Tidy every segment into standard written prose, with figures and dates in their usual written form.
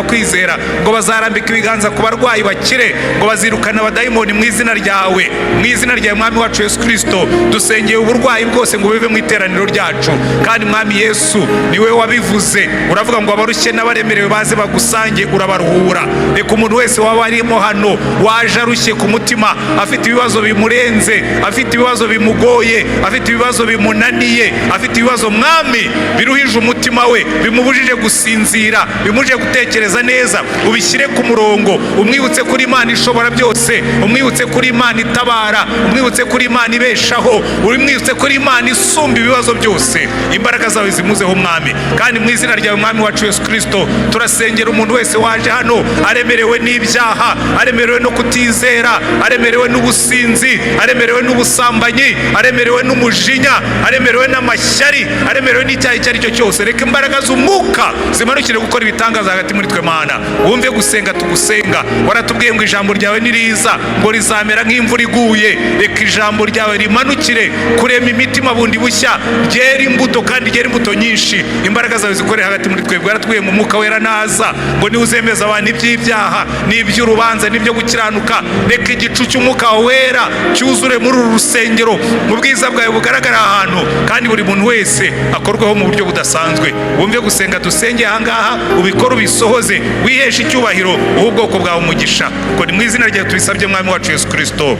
Kwizera ngo bazarambika ibiganza ku barwayi bakire, ngo bazirukana abadayimoni mu izina ryawe, mu izina ryawe, Mwami wacu Yesu Kirisito. Dusengeye uburwayi bwose ngo bive mu iteraniro ryacu. Kandi Mwami Yesu, niwe wabivuze, uravuga ngo abarushye n'abaremerewe baze bagusange, urabaruhura. Reka umuntu wese waba arimo hano waje arushye ku mutima, afite ibibazo bimurenze, afite ibibazo bimugoye, afite ibibazo bimunaniye, afite ibibazo, Mwami, biruhije umutima we, bimubujije gusinzira, bimubujije gutekereza neza, ubishyire ku murongo. Umwibutse kuri Imana ishobora byose, umwibutse kuri Imana itabara, umwibutse kuri Imana ibeshaho, umwibutse kuri Imana isumba ibibazo byose. Imbaraga zawe zimuzeho, Mwami. Kandi mu izina ryawe, Mwami wacu Yesu Kirisito, turasengera umuntu wese waje hano aremerewe n'ibyaha, aremerewe no kutizera, aremerewe n'ubusinzi, aremerewe n'ubusambanyi, aremerewe n'umujinya, aremerewe n'amashyari, aremerewe n'icyaha icyo ari cyo cyose. Reka imbaraga z'umwuka zimanukire gukora ibitangaza hagati muri twe. Mana, wumve gusenga tugusenga. Waratubwiye ngo ijambo ryawe ni riza, ngo rizamera nk'imvura iguye. Reka ijambo ryawe rimanukire kurema imitima bundi bushya, ryera imbuto kandi ryera imbuto nyinshi. Imbaraga zawe zikorera hagati muri twebwe. Waratubwiye ngo Umwuka Wera naza, ngo niwe uzemeza abantu iby'ibyaha n'iby'urubanza n'ibyo gukiranuka. Reka igicu cy'Umwuka Wera cyuzure muri uru rusengero, mu bwiza bwawe bugaragara ahantu, kandi buri muntu wese akorweho mu buryo budasanzwe. Wumve gusenga dusengeye ahangaha, ubikore, ubisohoze, wiheshe icyubahiro, uhe ubwoko bwawe umugisha, kuko ni mu izina ryawe tubisabye, Mwami wacu Yesu Kirisito.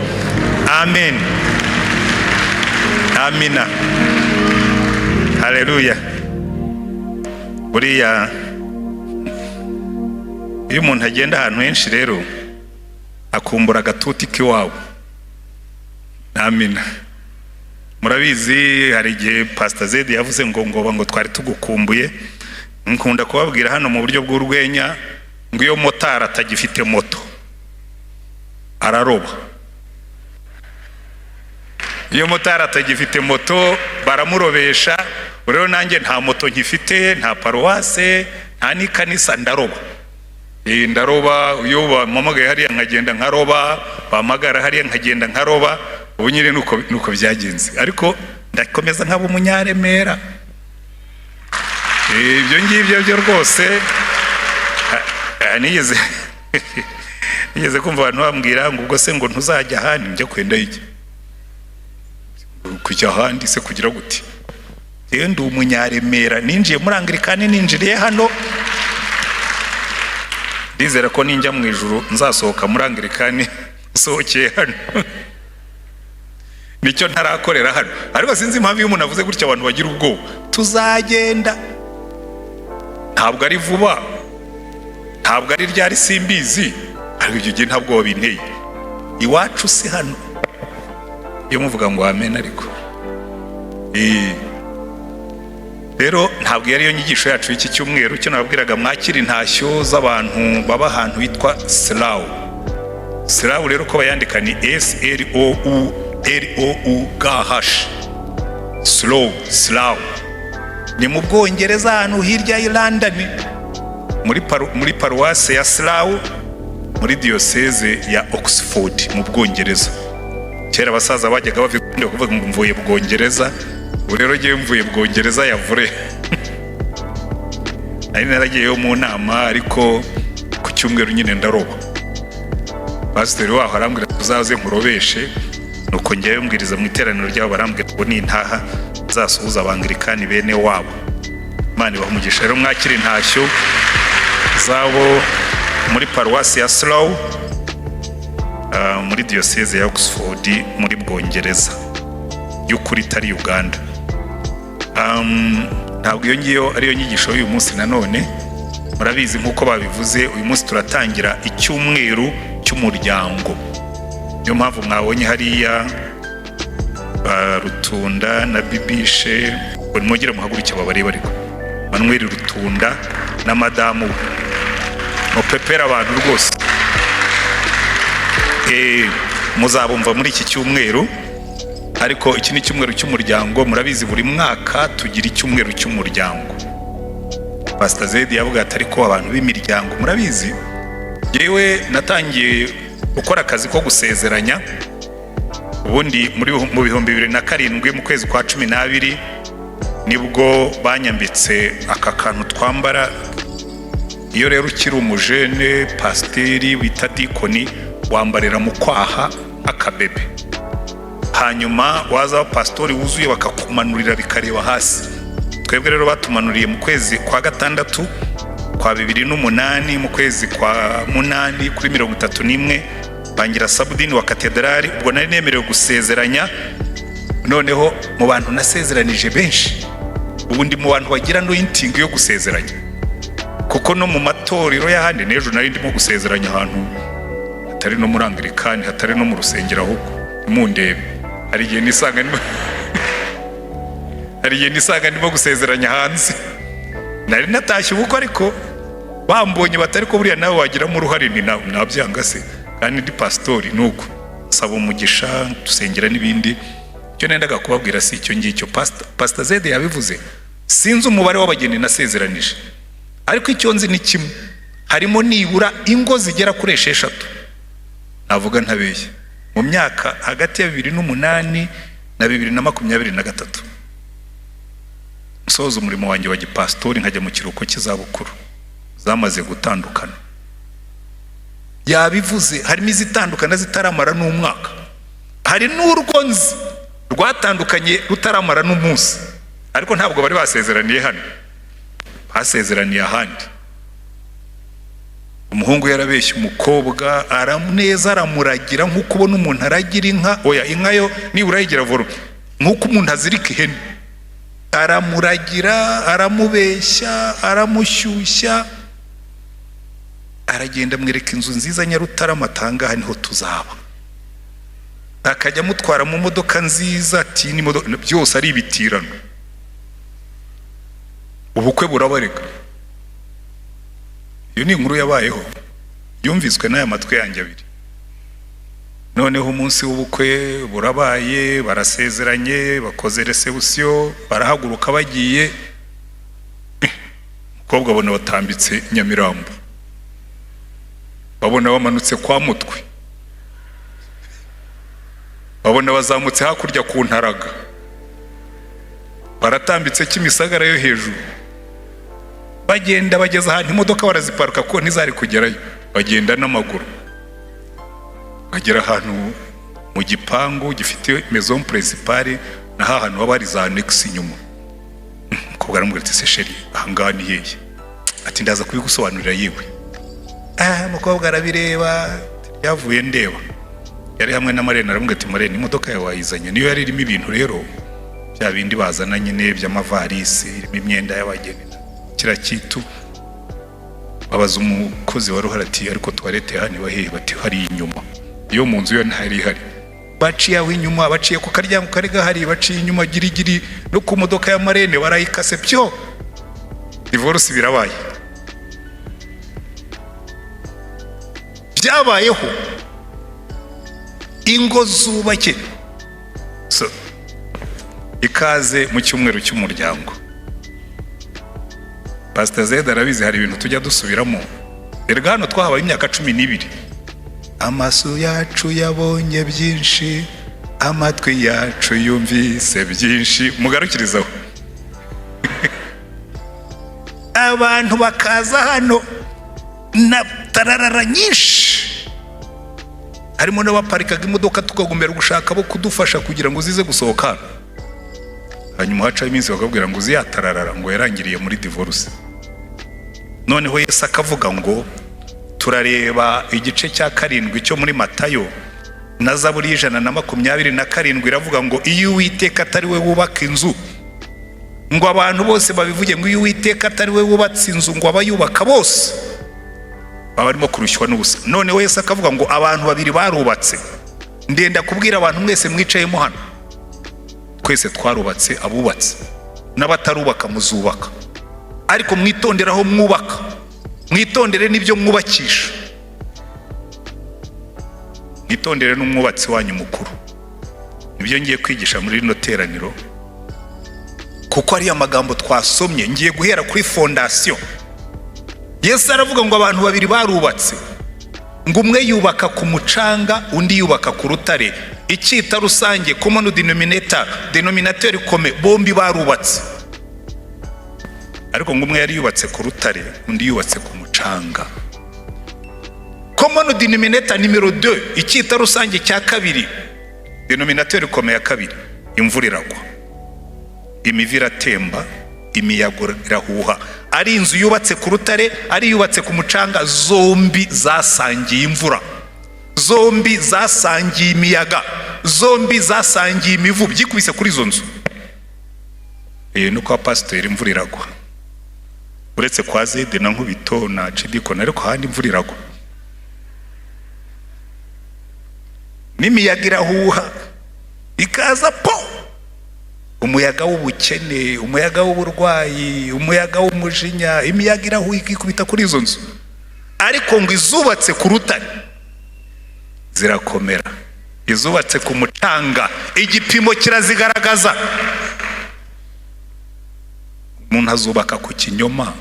Amen, amina, haleluya. Buriya iyo umuntu agenda ahantu henshi rero akumbura agatuti k'iwabo. Amina. Murabizi, hari igihe Pastor Zedi yavuze ngo twari tugukumbuye. Nkunda kubabwira hano mu buryo bw'urwenya ngo iyo motari atagifite moto araroba, iyo motari atagifite moto baramurobesha. Rero nanjye nta moto nkifite, nta paruwase, nta n'ikanisa, ndaroba. Ndaroba. Iyo bampamagaye hariya nkagenda nkaroba, bampamagara hariya nkagenda nkaroba. Ubu nyine nuko byagenze, ariko ndakomeza nkaba Umunyaremera. Ibyo ngibyo byo rwose nigeze kumva abantu bambwira ngo ubwo se ngo ntuzajya ahandi? Njya kwenda iki? Kujya ahandi se kugira gute? Yewe, ndi Umunyaremera, ninjiye muri Anglikani, ninjiriye hano. Ndizera ko ninjya mu ijuru nzasohoka muri Anglikani nsohokeye hano. Nicyo ntarakorera hano. Ariko sinzi impamvu iyo umuntu avuze gutya abantu bagira ubwoba. Tuzagenda, ntabwo ari vuba, ntabwo ari ryari, simbizi, ariko icyo gihe ntabwo binteye. Iwacu si hano. Iyo muvuga ngo amen. Ariko rero ntabwo yari yo nyigisho yacu y'iki cyumweru. Cyo nababwiraga, mwakira intashyo z'abantu baba ahantu hitwa Slough. Slough rero uko bayandika ni Slough, Slough, Slough ni mu Bwongereza, ahantu hirya y'i London, muri paruwase ya Slough, muri diyoseze ya Oxford mu Bwongereza. Kera abasaza bajyaga bava kuvuga ngo mvuye Bwongereza. Ubu rero ngewe mvuye Bwongereza ya vure. Nari naragiyeyo mu nama, ariko ku cyumweru nyine ndaroba. Pasiteri waho arambwira tuzaze nkurobeshe. Nuko ngewe mbwiriza mu iteraniro ryabo, barambwira ngo nintaha nzasuhuza Abangirikani bene wabo. Imana ibaha umugisha. Rero mwakira intashyo zabo muri paruwasi ya Slough, muri diyoseze ya Oxford muri Bwongereza y'ukuri, itari Uganda. Ntabwo iyo ngiyo ariyo nyigisho y'uyu munsi. Nanone murabizi, nk'uko babivuze, uyu munsi turatangira icyumweru cy'umuryango. Niyo mpamvu mwabonye hariya ba Rutunda na Bibishe. Mwongere muhaguruke babarebe. Ariko Manuel Rutunda na madamu we, mupepera abantu rwose. Muzabumva muri iki cyumweru. Ariko iki ni icyumweru cy'umuryango. Murabizi, buri mwaka tugira icyumweru cy'umuryango. Pastor Zedi yavuga ati ariko abantu b'imiryango, murabizi, yewe natangiye gukora akazi ko gusezeranya ubundi mu 2007, mu kwezi kwa 12, nibwo banyambitse aka kantu twambara. Iyo rero ukiri umujene pasiteri wita dikoni, wambarira mu kwaha nk'akabebe, hanyuma waza pasitori wuzuye bakakumanurira bikareba hasi. Twebwe rero batumanuriye mu kwezi kwa gatandatu kwa 2008, mu kwezi kwa munani kuri 31, bangira subdean wa katedrali. Ubwo nari nemerewe gusezeranya. Noneho mu bantu nasezeranije benshi, ubu ndi mu bantu bagira anointing yo gusezeranya, kuko no mu matorero y'ahandi, n'ejo nari ndimo gusezeranya ahantu hatari no muri Anglikani, hatari no mu rusengero. Ahubwo mundebe, hari igihe nisanga ndimo gusezeranya hanze. Nari natashye ubukwe, ariko bambonye batari ko buriya nawe wagiramo uruhare. Ni nabyanga se kandi ndi pasitori? Nuko saba umugisha, dusengera n'ibindi. Icyo nendaga kubabwira si icyo ngicyo. Pastor Zede yabivuze. Sinzi umubare w'abageni nasezeranije, ariko icyo nzi ni kimwe: harimo nibura ingo zigera kuri 6, navuga ntabeshye, mu myaka hagati ya 2008 na 2023, nsoza umurimo wanjye wa gipasitori nkajya mu kiruhuko cy'izabukuru, zamaze gutandukana. Yabivuze, harimo izitandukana zitaramara n'umwaka, hari n'urwo nzi rwatandukanye rutaramara n'umunsi, ariko ntabwo bari basezeraniye hano, basezeraniye ahandi. Umuhungu yarabeshye umukobwa neza, aramuragira nk'uko ubona umuntu aragira inka. Oya, inka yo nibura yigira volume, nk'uko umuntu azirika ihene. Aramuragira, aramubeshya, aramushyushya, aragenda amwereka inzu nziza Nyarutarama, atangaha niho tuzaba. Akajya amutwara mu modoka nziza, ati n'imodoka byose ari ibitirano. Ubukwe burabarega. Iyo ni inkuru yabayeho, yumviswe n'aya matwi yanjye abiri. Noneho umunsi w'ubukwe burabaye, barasezeranye, bakoze réception, barahaguruka bagiye. Umukobwa abona batambitse Nyamirambo, babona bamanutse kwa Mutwe, babona bazamutse hakurya ku Ntaraga, baratambitse Kimisagara yo hejuru, bagenda bageze ahantu imodoka baraziparuka kuko ntizari kugerayo, bagenda n'amaguru, bagera ahantu mu gipangu gifite maison principale na hantu haba hari za annexe inyuma. Umukobwa aramubwira ati: "Se chéri, ahangaha ni hehe?" Ati: "Ndaza kubigusobanurira yewe." Ah, umukobwa arabireba, ryavuye ndeba. Yari hamwe na marraine. Aramubwira ati: "Marraine, imodoka yawe wayizanye?" Niyo yari irimo ibintu rero, bya bindi bazana nyine by'amavarisi, irimo imyenda y'abageni, kiriya kitu. Babaza umukozi wari uhari ati: "Ariko toilette hano iba hehe?" Bati: "Hari inyuma." Iyo mu nzu yo ntari ihari. Baciye aho inyuma, baciye ku karyango kari gahari, baciye inyuma girigiri, no ku modoka ya marraine barayikase byo. Divorce birabaye, byabayeho, ingo zubake. So, ikaze mu cyumweru cy'umuryango. Pastor Zed arabizi, hari ibintu tujya dusubiramo. Erega hano twahabaye imyaka 12. Amaso yacu yabonye byinshi, amatwi yacu yumvise byinshi. Mugarukirizaho, abantu bakaza hano na tararara nyinshi, harimo n'abaparikaga imodoka, tukagomera gushaka abo kudufasha kugira ngo zize gusohoka hano. Hanyuma hacaho iminsi, bakabwira ngo uziyatararara ngo yarangiriye muri divorce. Noneho Yesu akavuga ngo turareba igice cya 7 cyo muri Matayo na Zaburi y'127. Iravuga ngo iyo Uwiteka atari we wubaka inzu, ngo abantu bose babivuge, ngo iyo Uwiteka atari we wubatse inzu, ngo abayubaka bose baba barimo kurushywa n'ubusa. Noneho Yesu akavuga ngo abantu babiri barubatse. Ndenda kubwira abantu mwese mwicayemo hano, twese twarubatse, abubatse n'abatarubaka muzubaka, ariko mwitondere aho mwubaka, mwitondere n'ibyo mwubakisha, mwitondere n'umwubatsi wanyu mukuru. Nibyo ngiye kwigisha muri rino teraniro, kuko ariya magambo twasomye. Ngiye guhera kuri fondation. Yesu aravuga ngo abantu babiri barubatse, ngo umwe yubaka ku mucanga, undi yubaka ku rutare. Icyita rusange, common denominator, dénominateur commun, bombi barubatse. Ariko ngo umwe yari yubatse ku rutare, undi yubatse ku mucanga. Common denominator nimero 2, icyita rusange cya kabiri, dénominateur ikomeye ya kabiri: imvura iragwa, imivu iratemba, imiyaga irahuha. Ari inzu yubatse ku rutare, ari yubatse ku mucanga, zombi zasangiye imvura, zombi zasangiye imiyaga, zombi zasangiye imivu, byikubise kuri izo nzu. No kwa pasiteri imvura iragwa, uretse kwa Zede na Nkubito na Cidikoni, ariko ahandi imvura iragwa n'imiyaga irahuha ikaza po. Umuyaga w'ubukene, umuyaga w'uburwayi, umuyaga w'umujinya, imiyaga irahuha ikikubita kuri izo nzu. Ariko ngo izubatse ku rutare zirakomera, izubatse ku mucanga igipimo kirazigaragaza. Umuntu azubaka ku kinyoma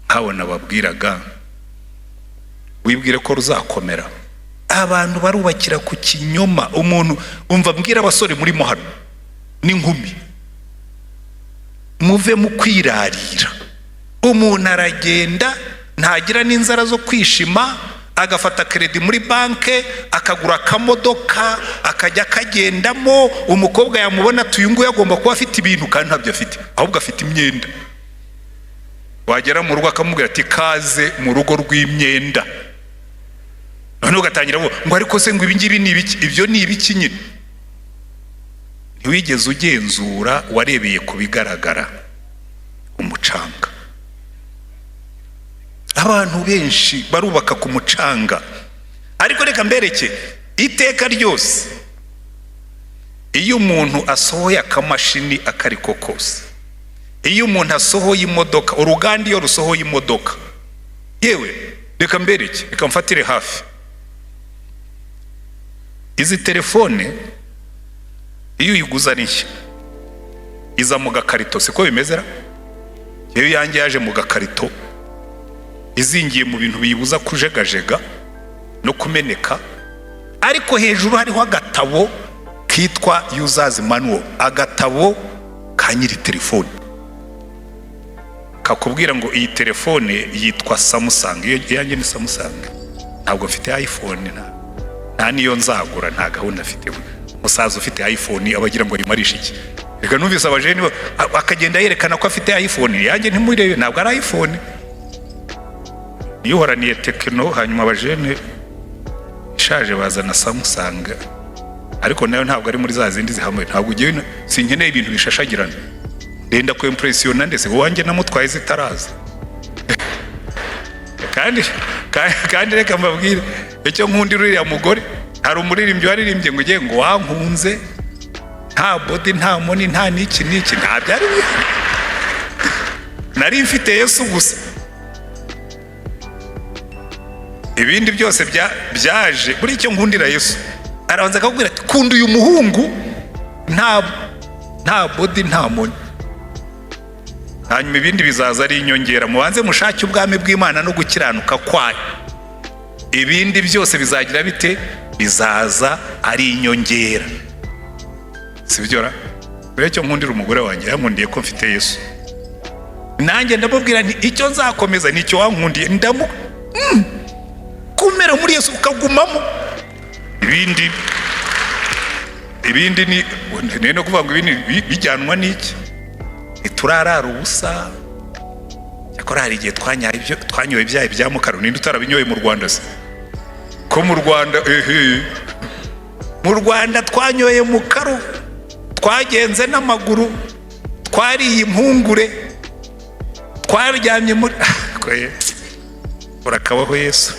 nkabona babwiraga, wibwire ko ruzakomera. Abantu barubakira ku kinyoma. Umuntu umva, mbwira abasore murimo hano n'inkumi, muve mu kwirarira. Umuntu aragenda ntagira n'inzara zo kwishima, agafata crédit muri banque, akagura akamodoka, akajya akagendamo. Umukobwa yamubona ati: "Uyu nguyu agomba kuba afite ibintu", kandi ntabyo afite, ahubwo afite imyenda. Wagera mu rugo akamubwira ati: "Kaze mu rugo rw'imyenda." Noneho ugatangira ngo: "Ariko se ngo ibi ngibi ni ibiki?" Ibyo ni ibiki nyine? Ntiwigeze ugenzura, warebeye ku bigaragara, umucanga. Abantu benshi barubaka ku mucanga. Ariko reka mbereke, iteka ryose iyo umuntu asohoye akamashini akariko kose, iyo umuntu asohoye imodoka, uruganda iyo rusohoye imodoka, yewe reka mbereke, reka mfatire hafi izi telefone. Iyo uyiguze ari nshya iza mu gakarito, siko bimeze ra? Iyo yanjye yaje mu gakarito izingiye mu bintu biyibuza kujegajega no kumeneka, ariko hejuru hariho agatabo kitwa user's manual, agatabo ka nyiri telefone kakubwira ngo iyi telefone yitwa Samsung. Iyo iyanjye ni Samsung, ntabwo mfite iPhone, nta niyo nzagura, nta gahunda mfite. Umusaza ufite iPhone aba agira ngo ayimarishe iki? Reka numvise abajeni akagenda yerekana ko afite iPhone. Yanjye ntimurebe, ntabwo ari iPhone, niyuhoraniye Tecno. Hanyuma abajene ishaje bazana Samsung, ariko nayo ntabwo ari muri za zindi zihambaye. Ntabwo ugiye, sinkeneye ibintu bishashagirana, ndenda kwimpressionna. Ndetse uwanjye namutwaye zitaraza. Kandi reka mbabwire icyo nkundira uriya mugore. Hari umuririmbyi waririmbye ngo ugiye ngo wankunze nta body, nta money, nta n'iki n'iki, nta byari bihari, nari mfite Yesu gusa, ibindi byose byaje. Buri icyo nkundira Yesu, arabanza akakubwira ati: "Kunda uyu muhungu nta body, nta money, hanyuma ibindi bizaza ari inyongera. Mubanze mushake ubwami bw'Imana no gukiranuka kwayo, ibindi byose bizagira bite? Bizaza ari inyongera." Si byo ra? Buriya icyo nkundira umugore wanjye, yankundiye ko mfite Yesu. Nanjye ndamubwira nti: "Icyo nzakomeza ni icyo wankundiye." Ndamu kumera muri Yesu ukagumamo, ibindi ni no kuvuga ngo ibindi bijyanwa n'iki? Ntiturarara ubusa. Cyakora hari igihe twanyoye ibyayi bya mukaru. Ninde utarabinyoye mu Rwanda se? Ko mu Rwanda, ehe, mu Rwanda twanyoye mukaru, twagenze n'amaguru, twariye impungure, twaryamye muri Koye, urakabaho Yesu.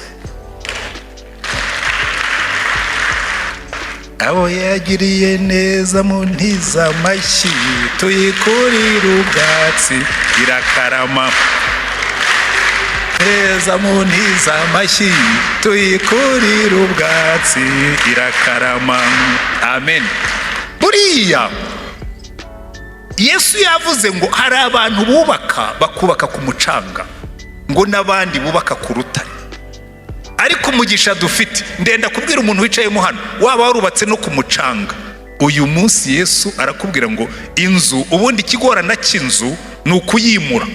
Abo yagiriye neza mu ntiza amashyi, tuyikurire ubwatsi irakarama. Neza mu ntiza amashyi, tuyikurire ubwatsi irakarama. Amen. Buriya Yesu yavuze ngo hari abantu bubaka, bakubaka ku mucanga, ngo n'abandi bubaka ku rutare. Ariko umugisha dufite, ndenda kubwira umuntu wicayemo hano, waba warubatse no ku mucanga, uyu munsi Yesu arakubwira ngo inzu, ubundi ikigorana cy'inzu Ni ukuyimura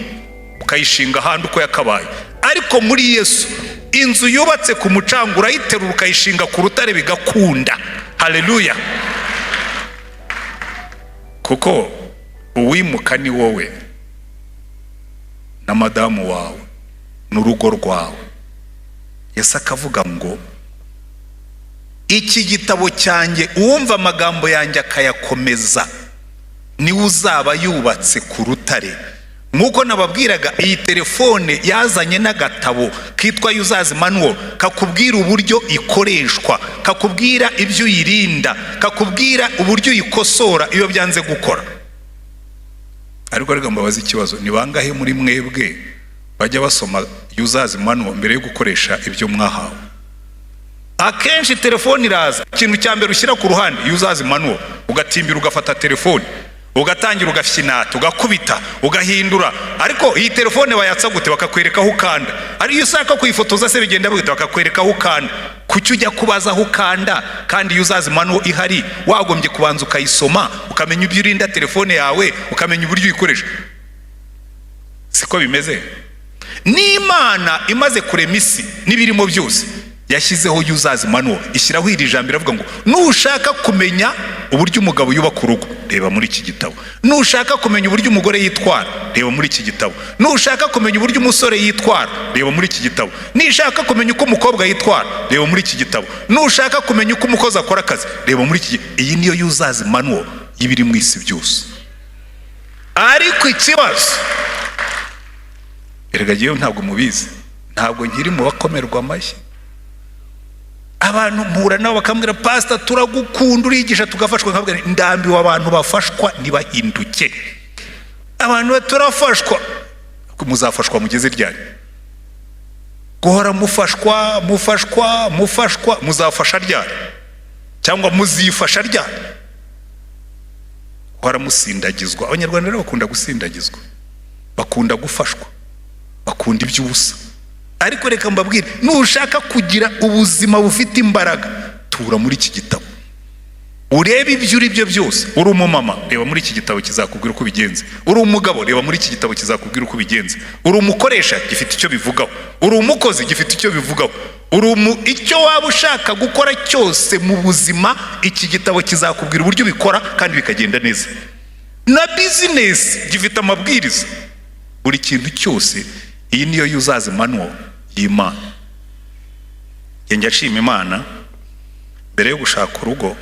ukayishinga ahandi uko yakabaye. Ariko muri Yesu, inzu yubatse ku mucanga urayiterura ukayishinga ku rutare bigakunda. Haleluya! Kuko uwimuka ni wowe na madamu wawe n'urugo rwawe. Yesu akavuga ngo: "Iki gitabo cyanjye, uwumva amagambo yanjye akayakomeza, niwe uzaba yubatse ku rutare." Nk'uko nababwiraga, iyi telefone yazanye n'agatabo kitwa User's Manual, kakubwira uburyo ikoreshwa, kakubwira ibyo uyirinda, kakubwira uburyo uyikosora iyo byanze gukora. Ariko reka mbabaze ikibazo: ni bangahe muri mwebwe bajya basoma User's Manual mbere yo gukoresha ibyo mwahawe? Akenshi telefone iraza, ikintu cya mbere ushyira ku ruhande User's Manual, ugatimbira, ugafata telefone, ugatangira ugafyinata, ugakubita, ugahindura. Ariko iyi telefone bayatsa gute? Bakakwereka aho ukanda. Ariyo ushaka kuyifotoza se bigenda bite? Bakakwereka aho ukanda. Kuki ujya kubaza aho ukanda kandi User's Manual ihari? Wagombye kubanza ukayisoma, ukamenya ibyo urinda telefone yawe, ukamenya uburyo uyikoresha. Siko bimeze? N'Imana imaze kurema isi n'ibirimo byose, yashyizeho User's Manual, ishyiraho iri jambo, iravuga ngo: "Nushaka kumenya uburyo umugabo yubaka urugo, reba muri iki gitabo. Nushaka kumenya uburyo umugore yitwara, reba muri iki gitabo. Nushaka kumenya uburyo umusore yitwara, reba muri iki gitabo. Nishaka kumenya uko umukobwa yitwara, reba muri iki gitabo. Nushaka kumenya uko umukozi akora akazi, reba muri iki gitabo." Iyi niyo User's Manual y'ibiri mu isi byose. Ariko ikibazo erega, ngewe ntabwo mubizi, ntabwo nkiri mu bakomerwa amashyi. Abantu mpura nabo bakambwira: "Pasita, turagukunda, urigisha tugafashwa." Nkabwira: "Ndambiwe abantu bafashwa ntibahinduke." Abantu turafashwa, muzafashwa mugeze ryari? Guhora mufashwa, mufashwa, mufashwa, muzafasha ryari? Cyangwa muzifasha ryari? Guhora musindagizwa. Abanyarwanda rero bakunda gusindagizwa, bakunda gufashwa, bakunda iby'ubusa. Ariko reka mbabwire, nushaka kugira ubuzima bufite imbaraga, tura muri iki gitabo, urebe ibyo uri byo byose. Uri umumama, reba muri iki gitabo, kizakubwira uko ubigenza. Uri umugabo, reba muri iki gitabo, kizakubwira uko ubigenza. Uri umukoresha, gifite icyo bivugaho. Uri umukozi, gifite icyo bivugaho. Uri umu icyo waba ushaka gukora cyose mu buzima, iki gitabo kizakubwira uburyo ubikora kandi bikagenda neza. Na bizinesi gifite amabwiriza, buri kintu cyose. Iyi niyo User's Manual y'Imana. Njya nshima Imana, mbere yo gushaka urugo,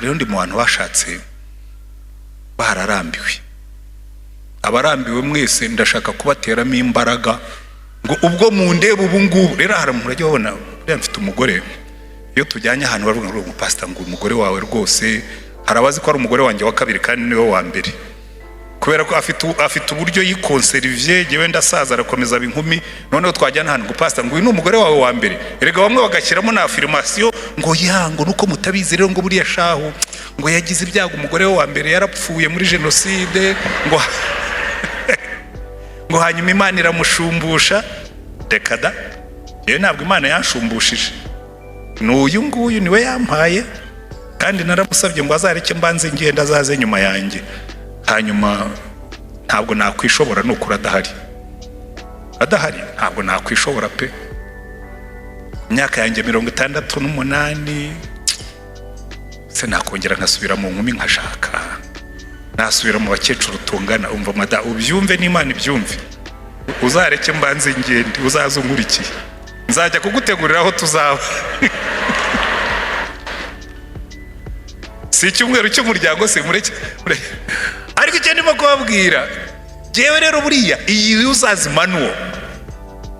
rero ndi mu bantu bashatse bararambiwe. Abarambiwe mwese, ndashaka kubateramo imbaraga ngo ubwo mundeba ubu ngubu. Rero hari umuntu urajya ubona, buriya mfite umugore, iyo tujyanye ahantu baravuga ngo: "Pasita, ngo umugore wawe rwose." Hari abazi ko ari umugore wanjye wa kabiri kandi niwe wa mbere, kubera ko afite uburyo yikonseriviye. Ngewe ndasaza, arakomeza aba inkumi. Noneho twajyana ahantu ngo: "Pasita, ngo uyu ni umugore wawe wa mbere." Erega bamwe bagashyiramo na affirmation ngo ya ngo nuko mutabizi rero, ngo buriya shahu ngo yagize ibyago, umugore we wa mbere yarapfuye muri jenoside, ngo hanyuma Imana iramushumbusha. Reka da! Yewe, ntabwo Imana yansumbushije, ni uyu nguyu niwe yampaye, kandi naramusabye ngo azareke mbanze ngenda, azaze nyuma yanjye. Hanyuma ntabwo nakwishobora nukuri adahari. Adahari ntabwo nakwishobora pe. Ku myaka yanjye 68 se, nakongera nkasubira mu nkumi nkashaka, nasubira mu bakecuru tungana? Umva mada, ubyumve n'Imana ibyumve, uzareke mbanze ngende, uzaze unkurikiye, nzajya kugutegurira aho tuzaba. Si icyumweru cy'umuryango se? Mureke mureke. Ariko icyo ndimo kubabwira jyewe rero, buriya iyi User's Manual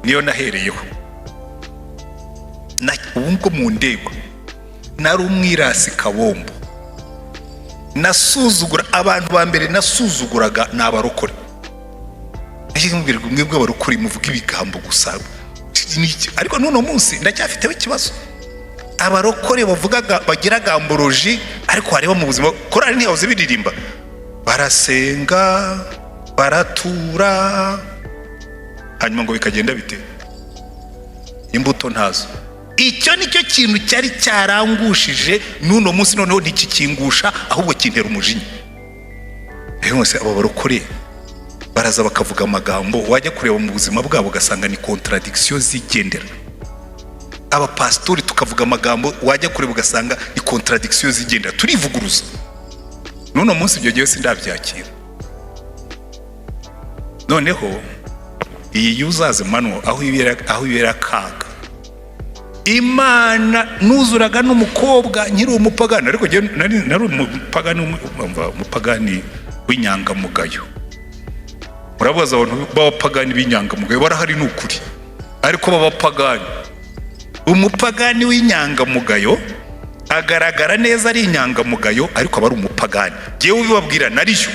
niyo nahereyeho. Ubu ngubu mu ndego nari umwirasi kabombo, nasuzugura abantu. Ba mbere nasuzuguraga ni abarokore. Mwebwe abarokore muvuga ibigambo gusa. Ariko n'uno munsi ndacyafiteho ikibazo. Abarokore bavugaga, bagira gamboroji, ariko wareba mu buzima, korali ntiyahoze biririmba, barasenga, baratura, hanyuma ngo bikagenda bite? Imbuto ntazo. Icyo nicyo kintu cyari cyarangushije. N'uno munsi noneho ntikikingusha, ahubwo kintera umujinya. Rero bose abo barokore Baraza bakavuga amagambo, wajya kureba mu buzima bwabo ugasanga ni contradiction zigendera. Abapasitori tukavuga amagambo, wajya kureba ugasanga ni contradiction zigendera, turivuguruza. N'uno munsi ibyo gihe sindabyakira. Noneho iyi user's manual, aho ibera akaga, Imana nuzuraga n'umukobwa nkiri umupagani, ariko njye nari umupagani, umva, umupagani w'inyangamugayo. Murabaza abantu b'abapagani b'inyangamugayo barahari, ni ukuri, ariko b'abapagani, umupagani w'inyangamugayo agaragara neza ari inyangamugayo, ariko aba ari umupagani. Ngewe ubibabwira nariyo.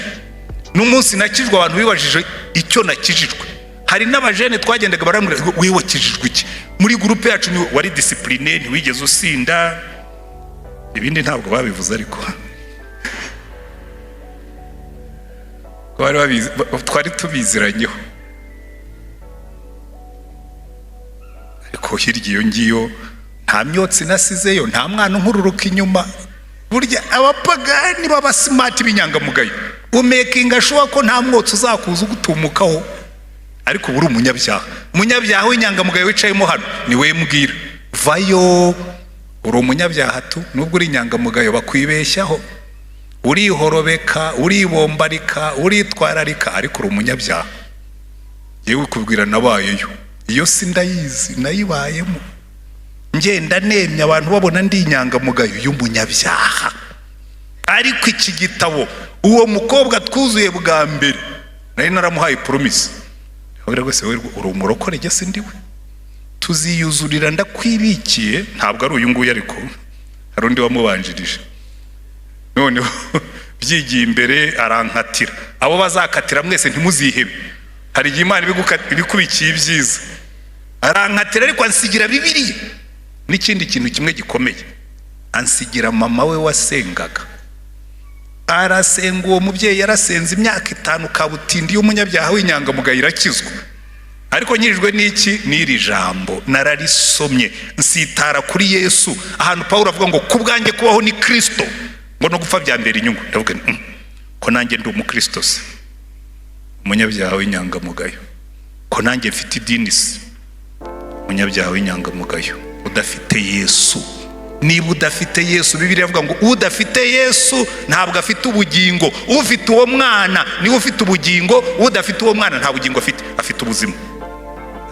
N'umunsi nakijwe, abantu bibajije icyo nakijijwe. Hari n'abajene twagendaga barambwira ngo: "Wewe wakijijwe iki?" Muri groupe yacu ni wari discipline, ntiwigeze usinda. Ibindi ntabwo babivuze, ariko ko bari babizi, twari tubiziranyeho. Ariko hirya iyo ngiyo nta myotsi nasizeyo, nta mwana unkururuka inyuma. Burya abapagani b'aba smart b'inyangamugayo, umakinga sure ko nta mwotsi uzakuza ugutumukaho, ariko uba uri umunyabyaha. Umunyabyaha w'inyangamugayo wicayemo hano ni we mbwira: vayo, uri umunyabyaha tu. Nubwo uri inyangamugayo, bakwibeshyaho, urihorobeka, uribombarika, uritwararika, ariko uri umunyabyaha. Yewe, kubwira nabayeyo, iyo si ndayizi, nayibayemo ngenda nemye, abantu babona ndi inyangamugayo y'umunyabyaha. Ariko iki gitabo, uwo mukobwa twuzuye bwa mbere, nari naramuhaye promise. Rwose wowe uri umurokore, jye si ndiwe, tuziyuzurira, ndakwibikiye. Ntabwo ari uyu nguyu, ariko hari undi wamubanjirije. Noneho byigiye imbere arankatira. Abo bazakatira mwese ntimuzihebe, hari igihe Imana ibikubikiye ibyiza. Arankatira, ariko ansigira Bibiliya n'ikindi kintu kimwe gikomeye, ansigira mama we wasengaga. Arasenga, uwo mubyeyi yarasenze imyaka 5, kabutindi y'umunyabyaha w'inyangamugayo irakizwa. Ariko nyirijwe n'iki? N'iri jambo nararisomye, nsitara kuri Yesu, ahantu Pawulo avuga ngo: "Ku bwanjye kubaho ni Kirisito, ngo no gupfa byambera inyungu." Ndavuga nti: Ko nanjye ndi umukristo se, umunyabyaha w'inyangamugayo, ko nanjye mfite idini se?" Umunyabyaha w'inyangamugayo udafite Yesu, niba udafite Yesu, Bibiliya ivuga ngo udafite Yesu ntabwo afite ubugingo. Ufite uwo mwana niwe ufite ubugingo, udafite uwo mwana nta bugingo afite. Afite ubuzima,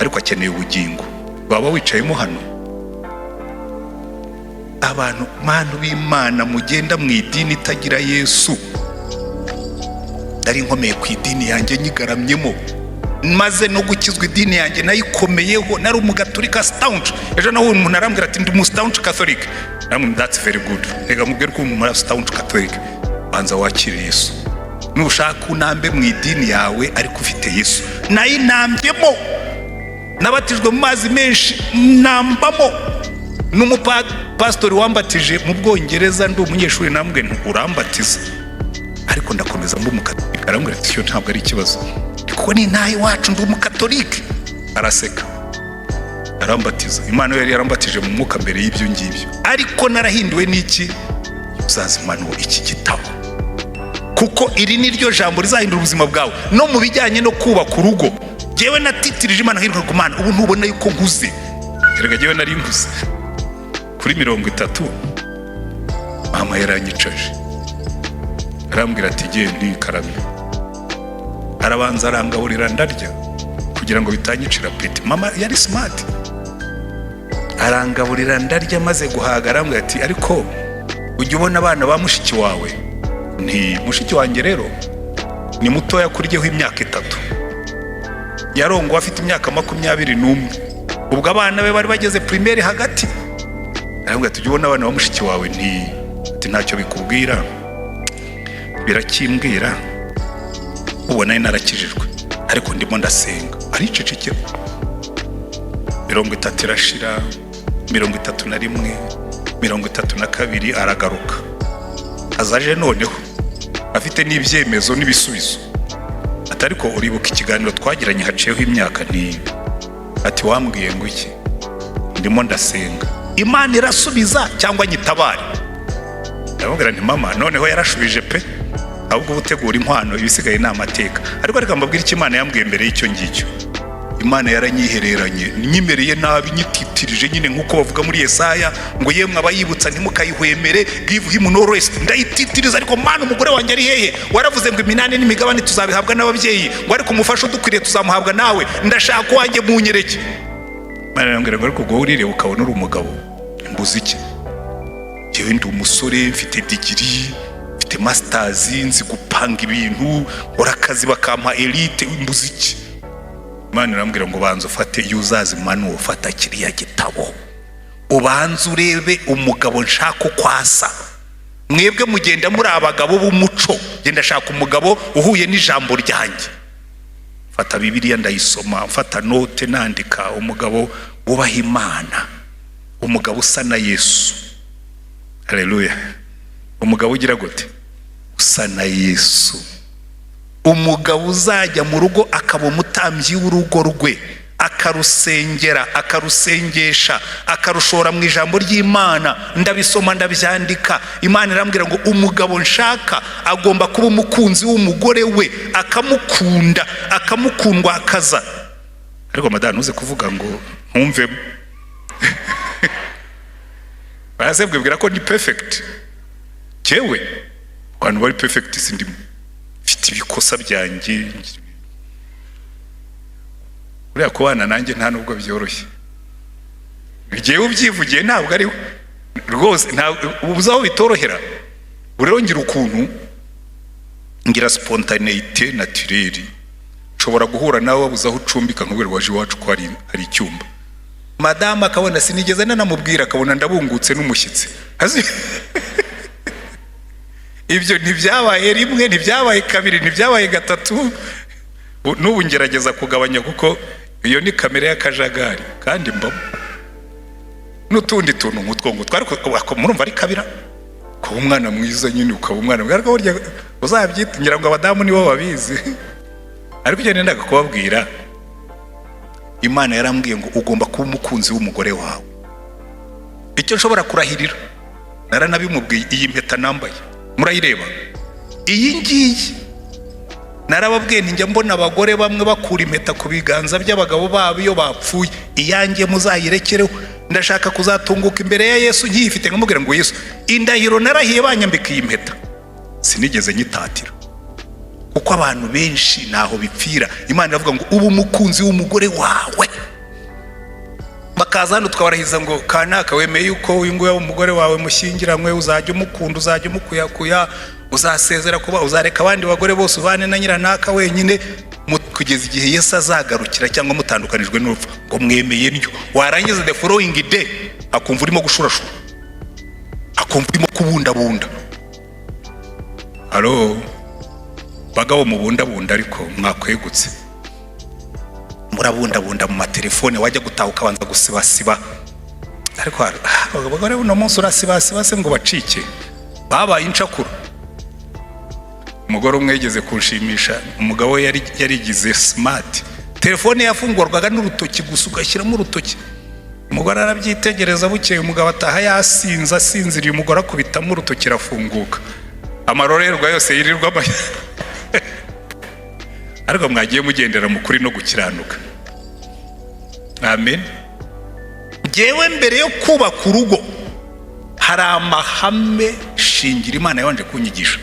ariko akeneye ubugingo. Waba wicayemo hano, abantu bantu b'Imana mugenda mu idini itagira Yesu. Nari nkomeye ku idini yanjye, nyigaramyemo, maze no gukizwa idini yanjye nayikomeyeho. Nari umugaturika staunch. Ejo nawe umuntu arambwira ati: "Ndi umu staunch Catholic." Namwe, that's very good. Reka mubwire ko umuntu staunch Catholic, banza wakire Yesu. Nushaka unambe mu idini yawe, ariko ufite Yesu. Nayinambyemo, nabatijwe mu mazi menshi, nambamo. N'umupasitori wambatije mu Bwongereza ndi umunyeshuri, nambwe nti: "Urambatiza, ariko ndakomeza mba umukatolika." Arambwira ati: "Cyo ntabwo ari ikibazo, kuko ni ntaha iwacu, ndi umukatolike." Araseka, arambatiza. Imana yari yarambatije mu mwuka mbere y'ibyo ngibyo, ariko narahinduwe n'iki? User's manual, iki gitabo, kuko iri ni ryo jambo rizahindura ubuzima bwawe no mu bijyanye no kubaka urugo. Jyewe natitirije Imana nkiruka ku Mana. Ubu ntubona yuko nkuze? Erega jyewe nari nkuze kuri 30. Mama yaranyicaje, arambwira ati: "Genda ntikarame." Arabanza arangaburira ndarya kugira ngo bitanyicira appétit. Mama yari smart. Arangaburira ndarya, maze guhaga arambwira ati: "Ariko ujya ubona abana ba mushiki wawe?" Nti: "Mushiki wanjye rero ni mutoya kuryeho imyaka 3, yarongowe afite imyaka 21, ubwo abana be bari bageze primaire hagati." Arambwira ati: "Ujya ubona abana ba mushiki wawe?" Nti, ati: "Ntacyo bikubwira?" "Birakimbwira." Ubona narakijijwe, ariko ndimo ndasenga. Aricecekera. 30 irashira, 31, 32, aragaruka. Azaje noneho afite n'ibyemezo n'ibisubizo, ati: "Ariko uribuka ikiganiro twagiranye haciyeho imyaka?" Nti, ati: "Wambwiye ngo iki?" "Ndimo ndasenga, Imana irasubiza cyangwa nyitabare?" Ndamubwira nti: "Mama, noneho yarashubije pe." Ahubwo uba utegura inkwano, ibisigaye ni amateka. Ariko reka mbabwire icyo Imana yambwiye mbere y'icyo ngicyo. Imana yaranyihereranye, nyimereye nabi, nyititirije nyine, nk'uko bavuga muri Yesaya ngo: "Yemwe abayibutsa, ntimukayihwemere, give him no rest." Ndayititiriza: "Ariko Mana, umugore wanjye ari hehe? Waravuze ngo iminani n'imigabane tuzabihabwa n'ababyeyi, ngo ariko umufasha udukwiriye tuzamuhabwa nawe. Ndashaka uwanjye, munyereke." Imana irambwira ngo: "Ariko ubwo urireba ukabona uri umugabo, mbuze iki? Njyewe ndi umusore, mfite degree, mfite masters, nzi gupanga ibintu, nkora akazi bakampa elite, mbuze iki?" Imana irambwira ngo: "Banza ufate uzazi manual, ufata kiriya gitabo ubanze urebe umugabo nshaka uko asa. Mwebwe mugenda muri abagabo b'umuco, genda shaka umugabo uhuye n'ijambo ryanjye." Mfata Bibiliya ndayisoma, mfata note nandika: umugabo wubaha Imana, umugabo usa na Yesu. Haleluya! Umugabo ugira gute? Usa na Yesu. Umugabo uzajya mu rugo akaba umutambyi w'urugo rwe, akarusengera, akarusengesha, akarushora mu ijambo ry'Imana. Ndabisoma, ndabyandika. Imana irambwira ngo umugabo nshaka agomba kuba umukunzi w'umugore we, akamukunda, akamukundwa akaza. Ariko madamu, ntuze kuvuga ngo ntumvemo. Baraze bwibwira ko ni perfect. Jewe abantu bari perfect sindimo, mfite ibikosa byanjye. Uriya kubana nanjye nta nubwo byoroshye. Ngewe ubyivugiye, ntabwo ari rwose, ubuze aho bitorohera. Rero ngira ukuntu ngira spontanéité naturelle, nshobora guhura nawe wabuze aho ucumbika, nkubwira: "Waje iwacu ko hari icyumba." Madamu akabona sinigeze nanamubwira, akabona ndabungutse n'umushyitsi. Ibyo ntibyabaye rimwe, ntibyabaye kabiri, ntibyabaye gatatu. N'ubu ngerageza kugabanya, kuko iyo ni kamere y'akajagari kandi mbamo n'utundi tuntu nk'utwo ngutwo. Ariko murumva ari kabira kuba umwana mwiza nyine, ukaba umwana mwiza, ariko burya uzabyita, ngira ngo abadamu nibo babizi. Ariko icyo nendaga kubabwira, Imana yarambwiye ngo ugomba kuba umukunzi w'umugore wawe. Icyo nshobora kurahirira, naranabimubwiye. Iyi mpeta nambaye murayireba, iyi ngiyi, narababwiye nti njya mbona abagore bamwe bakura impeta ku biganza by'abagabo babo iyo bapfuye. Iyanjye muzayirekereho. Ndashaka kuzatunguka imbere ya Yesu nkiyifite, nkamubwira ngo: "Yesu, indahiro narahiye banyambika iyi mpeta, sinigeze nyitatira." Kuko abantu benshi ntaho bipfira. Imana iravuga ngo uba umukunzi w'umugore wawe. Bakaza hano tukabarahiza ngo: "Kanaka, wemeye yuko uyu nguyu umugore wawe mushyingiranywe, uzajya umukunda, uzajya umukuyakuya, uzasezera kuba, uzareka abandi bagore bose, ubane na nyiranaka wenyine kugeza igihe Yesu azagarukira cyangwa mutandukanijwe n'urupfu?" Ngo mwemeye ndyo. Warangiza the following day akumva urimo gushurashura, akumva urimo kubundabunda. Halo bagabo mubundabunda, ariko mwakwegutse. Murabundabunda mu matelefone, wajya gutaha ukabanza gusibasiba. Ariko abagore buno munsi urasibasiba se ngo bacike? Babaye incakura. Umugore umwe yigeze kunshimisha, umugabo we yari yarigize smart, telefone yafungurwaga n'urutoki gusa, ugashyiramo urutoki. Umugore arabyitegereza. Bukeye umugabo ataha yasinze, asinziriye, umugore akubitamo urutoki irafunguka. Amarorerwa yose yirirwamo. Ariko mwagiye mugendera mu kuri no gukiranuka. Amen. Ngewe mbere yo kubaka urugo hari amahame shingiro Imana yabanje kunyigisha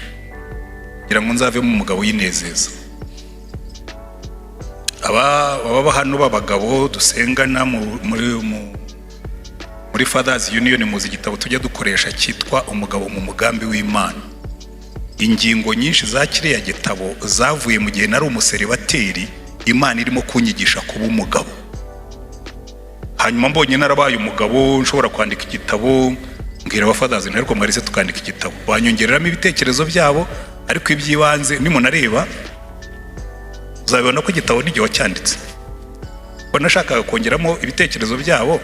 kugira ngo nzavemo umugabo uyinezeza. Aba baba hano b'abagabo dusengana muri Fathers Union, muzi igitabo tujya dukoresha cyitwa "Umugabo mu Mugambi w'Imana". Ingingo nyinshi za kiriya gitabo zavuye mu gihe nari umuseribateri, Imana irimo kunyigisha kuba umugabo. Hanyuma mbonye narabaye umugabo, nshobora kwandika igitabo, mbwira abafathers, ariko mwarise tukandika igitabo, banyongereramo ibitekerezo byabo. Ariko iby'ibanze nimunareba uzabibona ko igitabo n'igihe wacyanditse ko nashakaga kongeramo ibitekerezo byabo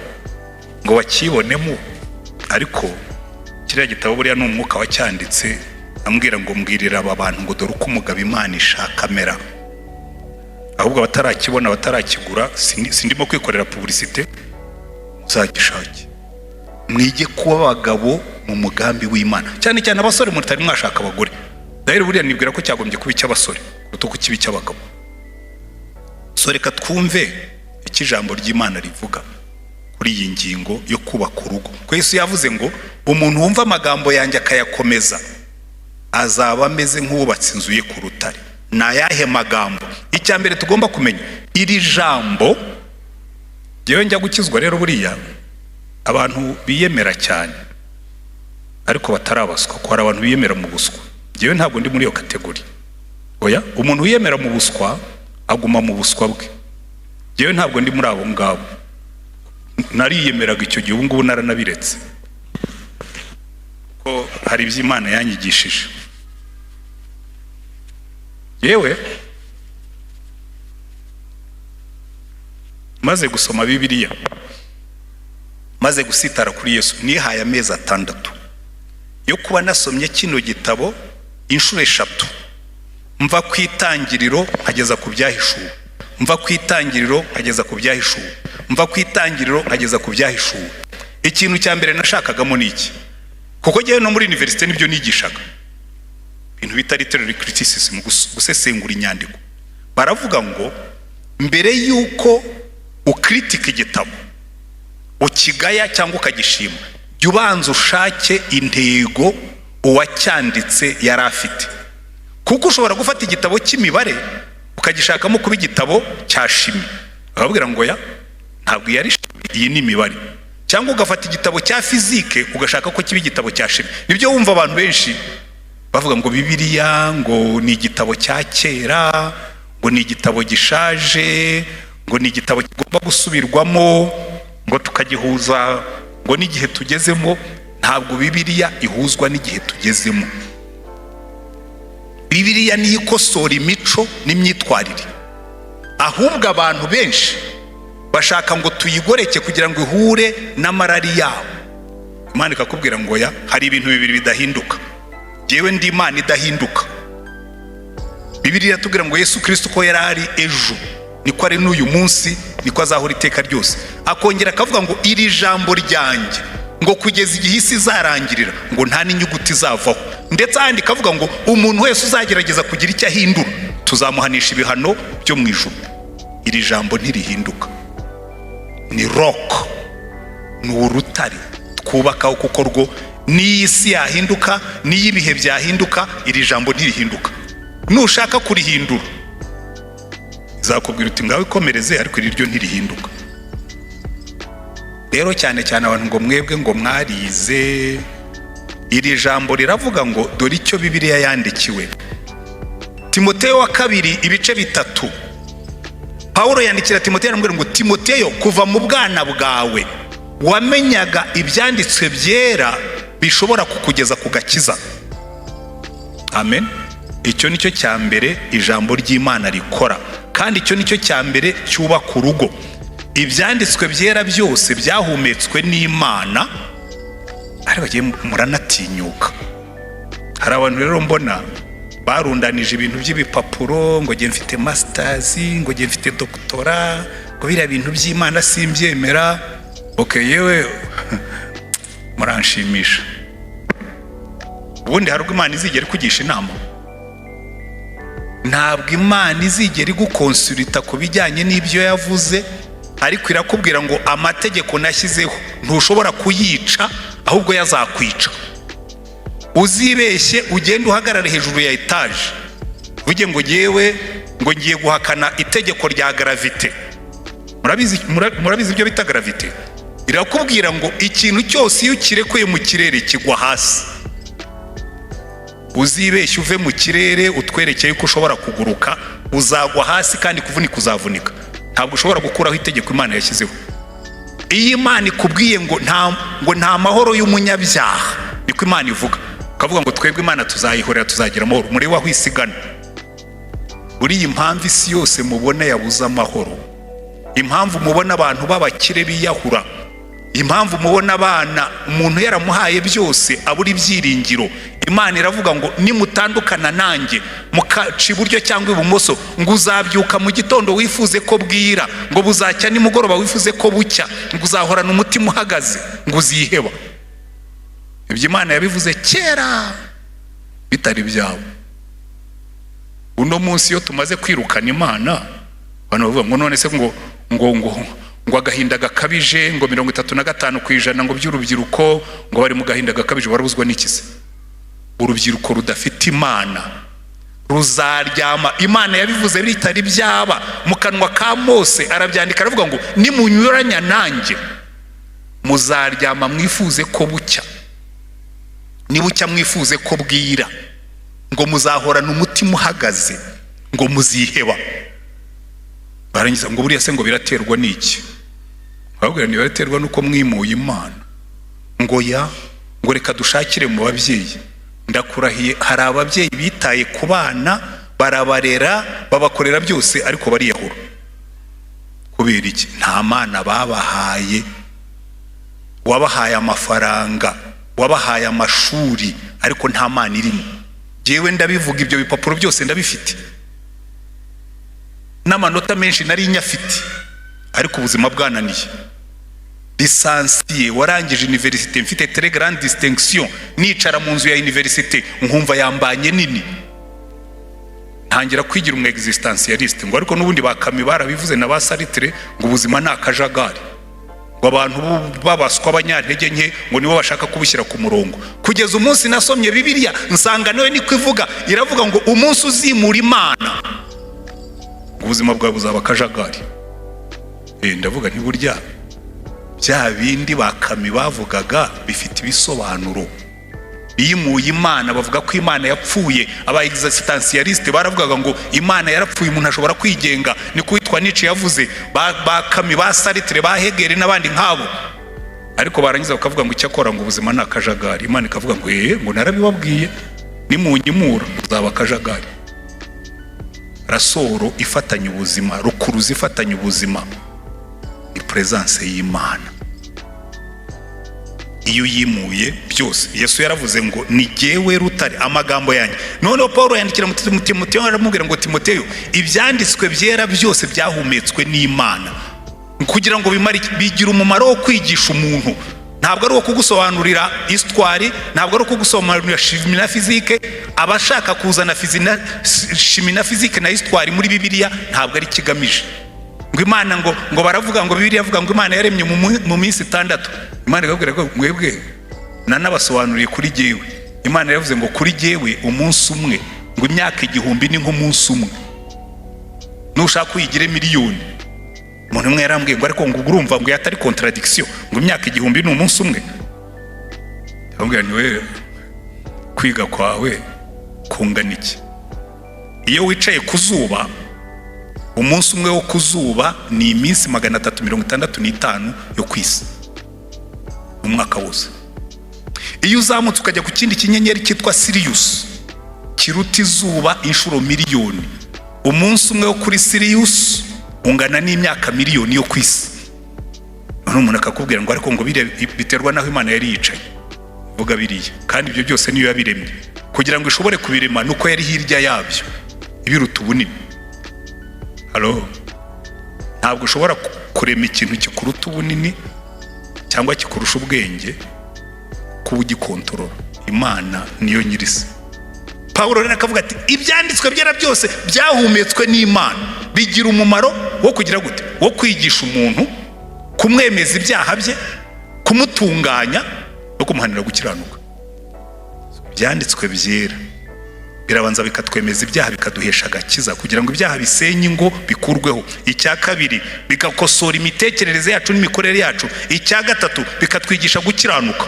ngo bakibonemo. Ariko kiriya gitabo buriya ni umwuka wacyanditse, ambwira ngo: "Mbwirira aba bantu ngo dore uko umugabo Imana ishaka amera." Ahubwo abatarakibona, batarakigura, sindimo kwikorera publicité, muzagishake mwige kuba abagabo mu mugambi w'Imana, cyane cyane abasore mutari mwashaka abagore. Rero buriya nibwira ko cyagombye kuba icy'abasore kuruta uko kiba icy'abagabo. So reka twumve icyo ijambo ry'Imana rivuga kuri iyi ngingo yo kubaka urugo, ko Yesu yavuze ngo umuntu wumva amagambo yanjye akayakomeza azaba ameze nk'uwubatse inzu ye ku rutare. Ni ayahe magambo? Icya mbere tugomba kumenya iri jambo, ngewe njya gukizwa rero, buriya abantu biyemera cyane ariko batarabaswa, ko hari abantu biyemera mu buswa. Ngewe ntabwo ndi muri iyo category, oya. Umuntu wiyemera mu buswa aguma mu buswa bwe. Ngewe ntabwo ndi muri abo ngabo. Nariyemeraga icyo gihe, ubu ngubu naranabiretse, ko hari ibyo Imana yanyigishije. Yewe, maze gusoma Bibiliya, maze gusitara kuri Yesu, nihaye amezi 6 yo kuba nasomye kino gitabo inshuro 3, mva ku Itangiriro nkageza ku Byahishuwe, mva ku Itangiriro nkageza ku Byahishuwe, mva ku Itangiriro nkageza ku Byahishuwe. Ikintu cya mbere nashakagamo ni iki? Kuko ngewe no muri université nibyo nigishaga, ibintu bita literary criticism, gusesengura inyandiko. Baravuga ngo mbere y'uko ukritika igitabo, ukigaya cyangwa ukagishima, jya ubanza ushake intego uwacyanditse yari afite, kuko ushobora gufata igitabo cy'imibare ukagishakamo kuba igitabo cya chimie, bakababwira ngo ya ntabwo iyi ari chimie, iyi ni imibare. Cyangwa ugafata igitabo cya physique ugashaka ko kiba igitabo cya chimie. Nibyo wumva abantu benshi bavuga ngo Bibiliya ngo ni igitabo cya kera, ngo ni igitabo gishaje, ngo ni igitabo kigomba gusubirwamo, ngo tukagihuza ngo n'igihe tugezemo. Ntabwo Bibiliya ihuzwa n'igihe tugezemo. Bibiliya niyo ikosora imico n'imyitwarire. Ahubwo abantu benshi bashaka ngo tuyigoreke kugira ngo ihure n'amarari yabo. Imana ikakubwira ngo ya hari ibintu bibiri bidahinduka. Ngewe ndi Imana idahinduka. Bibiliya iratubwira ngo Yesu Kirisito uko yari ari ejo niko ari n'uyu munsi, niko azahora iteka ryose. Akongera akavuga ngo iri jambo ryanjye, ngo kugeza igihe isi izarangirira, ngo nta n'inyuguti izavaho. Ndetse ahandi ikavuga ngo umuntu wese uzagerageza kugira icyo ahindura tuzamuhanisha ibihano byo mu ijuru. Iri jambo ntirihinduka, ni rock, ni urutare twubakaho, kuko rwo n'iyi si yahinduka, n'iyo ibihe byahinduka, iri jambo ntirihinduka. Nushaka kurihindura izakubwira uti ngaho ikomereze, ariko iri ryo ntirihinduka. Rero cyane cyane abantu ngo mwebwe ngo mwarize, iri jambo riravuga ngo dore icyo Bibiliya yandikiwe. Timoteyo wa kabiri ibice 3, Pawulo yandikira Timoteyo aramubwira ngo Timoteyo, kuva mu bwana bwawe wamenyaga ibyanditswe byera bishobora kukugeza ku gakiza. Amen. Icyo ni cyo cya mbere ijambo ry'Imana rikora, kandi icyo ni cyo cya mbere cyubaka urugo. Ibyanditswe byera byose byahumetswe n'Imana. Ariko bagiye muranatinyuka. Hari abantu rero mbona barundanije ibintu by'ibipapuro, ngo ngiye mfite masters, ngo ngiye mfite doctorat, ngo biriya bintu by'Imana simbyemera. Ok, yewe muranshimisha. Ubundi hari ubwo Imana izigera ikugisha inama? Ntabwo Imana izigera iguconsulta ku bijyanye n'ibyo yavuze, ariko irakubwira ngo amategeko nashyizeho ntushobora kuyica, ahubwo yazakwica. Uzibeshye ugende uhagarare hejuru ya etaje uvuge ngo ngewe ngo ngiye guhakana itegeko rya gravité. Murabizi, murabizi ibyo bita gravité. Irakubwira ngo ikintu cyose iyo ukirekuye mu kirere kigwa hasi. Uzibeshye uve mu kirere utwerekeye ko ushobora kuguruka, uzagwa hasi kandi kuvunika uzavunika. Ntabwo ushobora gukuraho itegeko Imana yashyizeho. Iyo Imana ikubwiye ngo nta mahoro y'umunyabyaha, niko Imana ivuga, ukavuga ngo twebwe Imana tuzayihorera tuzagira amahoro, murebe aho isigana. Buriya impamvu isi yose mubona yabuze amahoro, impamvu mubona abantu b'abakire biyahura, impamvu mubona abana umuntu yaramuhaye byose abura ibyiringiro, Imana iravuga ngo nimutandukana nanjye mukaca iburyo cyangwa ibumoso, ngo uzabyuka mu gitondo wifuze ko bwira, ngo buzacya nimugoroba wifuze ko bucya, ngo uzahorana umutima uhagaze, ngo uziheba. Ibyo Imana yabivuze kera bitari byabo. Uno munsi iyo tumaze kwirukana Imana, abantu bavuga ngo none se ngo agahinda gakabije, ngo 35% ngo by'urubyiruko ngo bari mu gahinda gakabije. Barabuzwa n'iki se? Urubyiruko rudafite Imana ruzaryama. Imana yabivuze bitari byaba, mu kanwa ka Mose arabyandika, aravuga ngo nimunyuranya nanjye muzaryama mwifuze ko bucya, nibucya mwifuze ko bwira, ngo muzahorana umutima uhagaze, ngo muziheba. Barangiza ngo buriya se ngo biraterwa n'iki? Babwira ni biraterwa n'uko mwimuye Imana. Ngo ya ngo reka dushakire mu babyeyi. Ndakurahiye, hari ababyeyi bitaye ku bana, barabarera, babakorera byose, ariko bariyahura. Kubera iki? Nta mana babahaye. Wabahaye amafaranga, wabahaye amashuri, ariko nta mana irimo. Jyewe ndabivuga, ibyo bipapuro byose ndabifite, n'amanota menshi nari nyafite, ariko ubuzima bwananiye. Licencié, warangije université mfite très grande distinction, nicara mu nzu ya université nkumva yambanye nini, ntangira kwigira umu existentialiste, ngo ariko n'ubundi ba Camus barabivuze na ba Sartre, ngo ubuzima ni akajagari, ngo abantu babaswa, abanyantege nke, ngo nibo bashaka kubushyira ku murongo. Kugeza umunsi nasomye Bibiliya, nsanga nawe niko ivuga. Iravuga ngo umunsi uzimura Imana, ngo ubuzima bwawe buzaba akajagari. Ndavuga nti burya bya bindi ba Camus bavugaga bifite ibisobanuro. Bimuye Imana, bavuga ko Imana yapfuye. Aba existentialiste baravugaga ngo Imana yarapfuye, umuntu ashobora kwigenga. Niko witwa Nietzsche yavuze, ba Camus, ba Sartre, ba Hegel n'abandi nk'abo. Ariko barangiza bakavuga ngo icyakora ngo ubuzima ni akajagari. Imana ikavuga ngo ngo narabibabwiye, nimunyimura uzaba akajagari. Ressort ifatanya ubuzima, rukuruzi ifatanya ubuzima, ni présence y'Imana. Iyo uyimuye byose, Yesu yaravuze ngo ni jyewe rutare, amagambo yanjye. Noneho Paul yandikira Timoteyo, aramubwira ngo Timoteyo, ibyanditswe byera byose byahumetswe n'Imana kugira ngo bimare iki? Bigira umumaro wo kwigisha umuntu. Ntabwo ari uwo kugusobanurira histoire, ntabwo ari uwo kugusobanurira chimie na physique. Abashaka kuzana chimie na physique na histoire muri Bibiliya, ntabwo ari ikigamije. Ngo Imana ngo baravuga ngo Bibiliya avuga ngo Imana yaremye mu minsi 6. Imana ikabwira ko mwebwe nanabasobanuriye, kuri jyewe Imana yavuze ngo kuri jyewe umunsi umwe, ngo imyaka 1000 ni nk'umunsi umwe, nushaka uyigire miliyoni. Umuntu umwe yarambwiye ngo ariko ngo urumva ngo yatari contradiction, ngo imyaka 1000 ni umunsi umwe. Ndamubwira ni we kwiga kwawe kungana iki? Iyo wicaye ku zuba, umunsi umwe wo ku zuba ni iminsi 365 yo ku isi umwaka wose. Iyo uzamutse ukajya ku kindi kinyenyeri cyitwa Sirius, kiruta izuba inshuro miliyoni, umunsi umwe wo kuri Sirius ungana n'imyaka miliyoni yo ku isi. None umuntu akakubwira ngo ariko ngo biriya biterwa n'aho Imana yari yicaye. Vuga biriya, kandi ibyo byose niyo yabiremye. Kugira ngo ishobore kubirema nuko yari hirya yabyo, ibiruta ubunini. Halo, ntabwo ushobora kurema ikintu kikuruta ubunini cyangwa kikurusha ubwenge kuba ugikontorora. Imana niyo nyirisi. Pawulo rero akavuga ati ibyanditswe byera byose byahumetswe n'Imana, bigira umumaro wo kugira gute? Wo kwigisha umuntu, kumwemeza ibyaha bye, kumutunganya no kumuhanira gukiranuka. Ibyanditswe byera birabanza bikatwemeza ibyaha, bikaduhesha agakiza, kugira ngo ibyaha bisenye ingo bikurweho. Icya kabiri, bigakosora imitekerereze yacu n'imikorere yacu. Icya gatatu, bikatwigisha gukiranuka.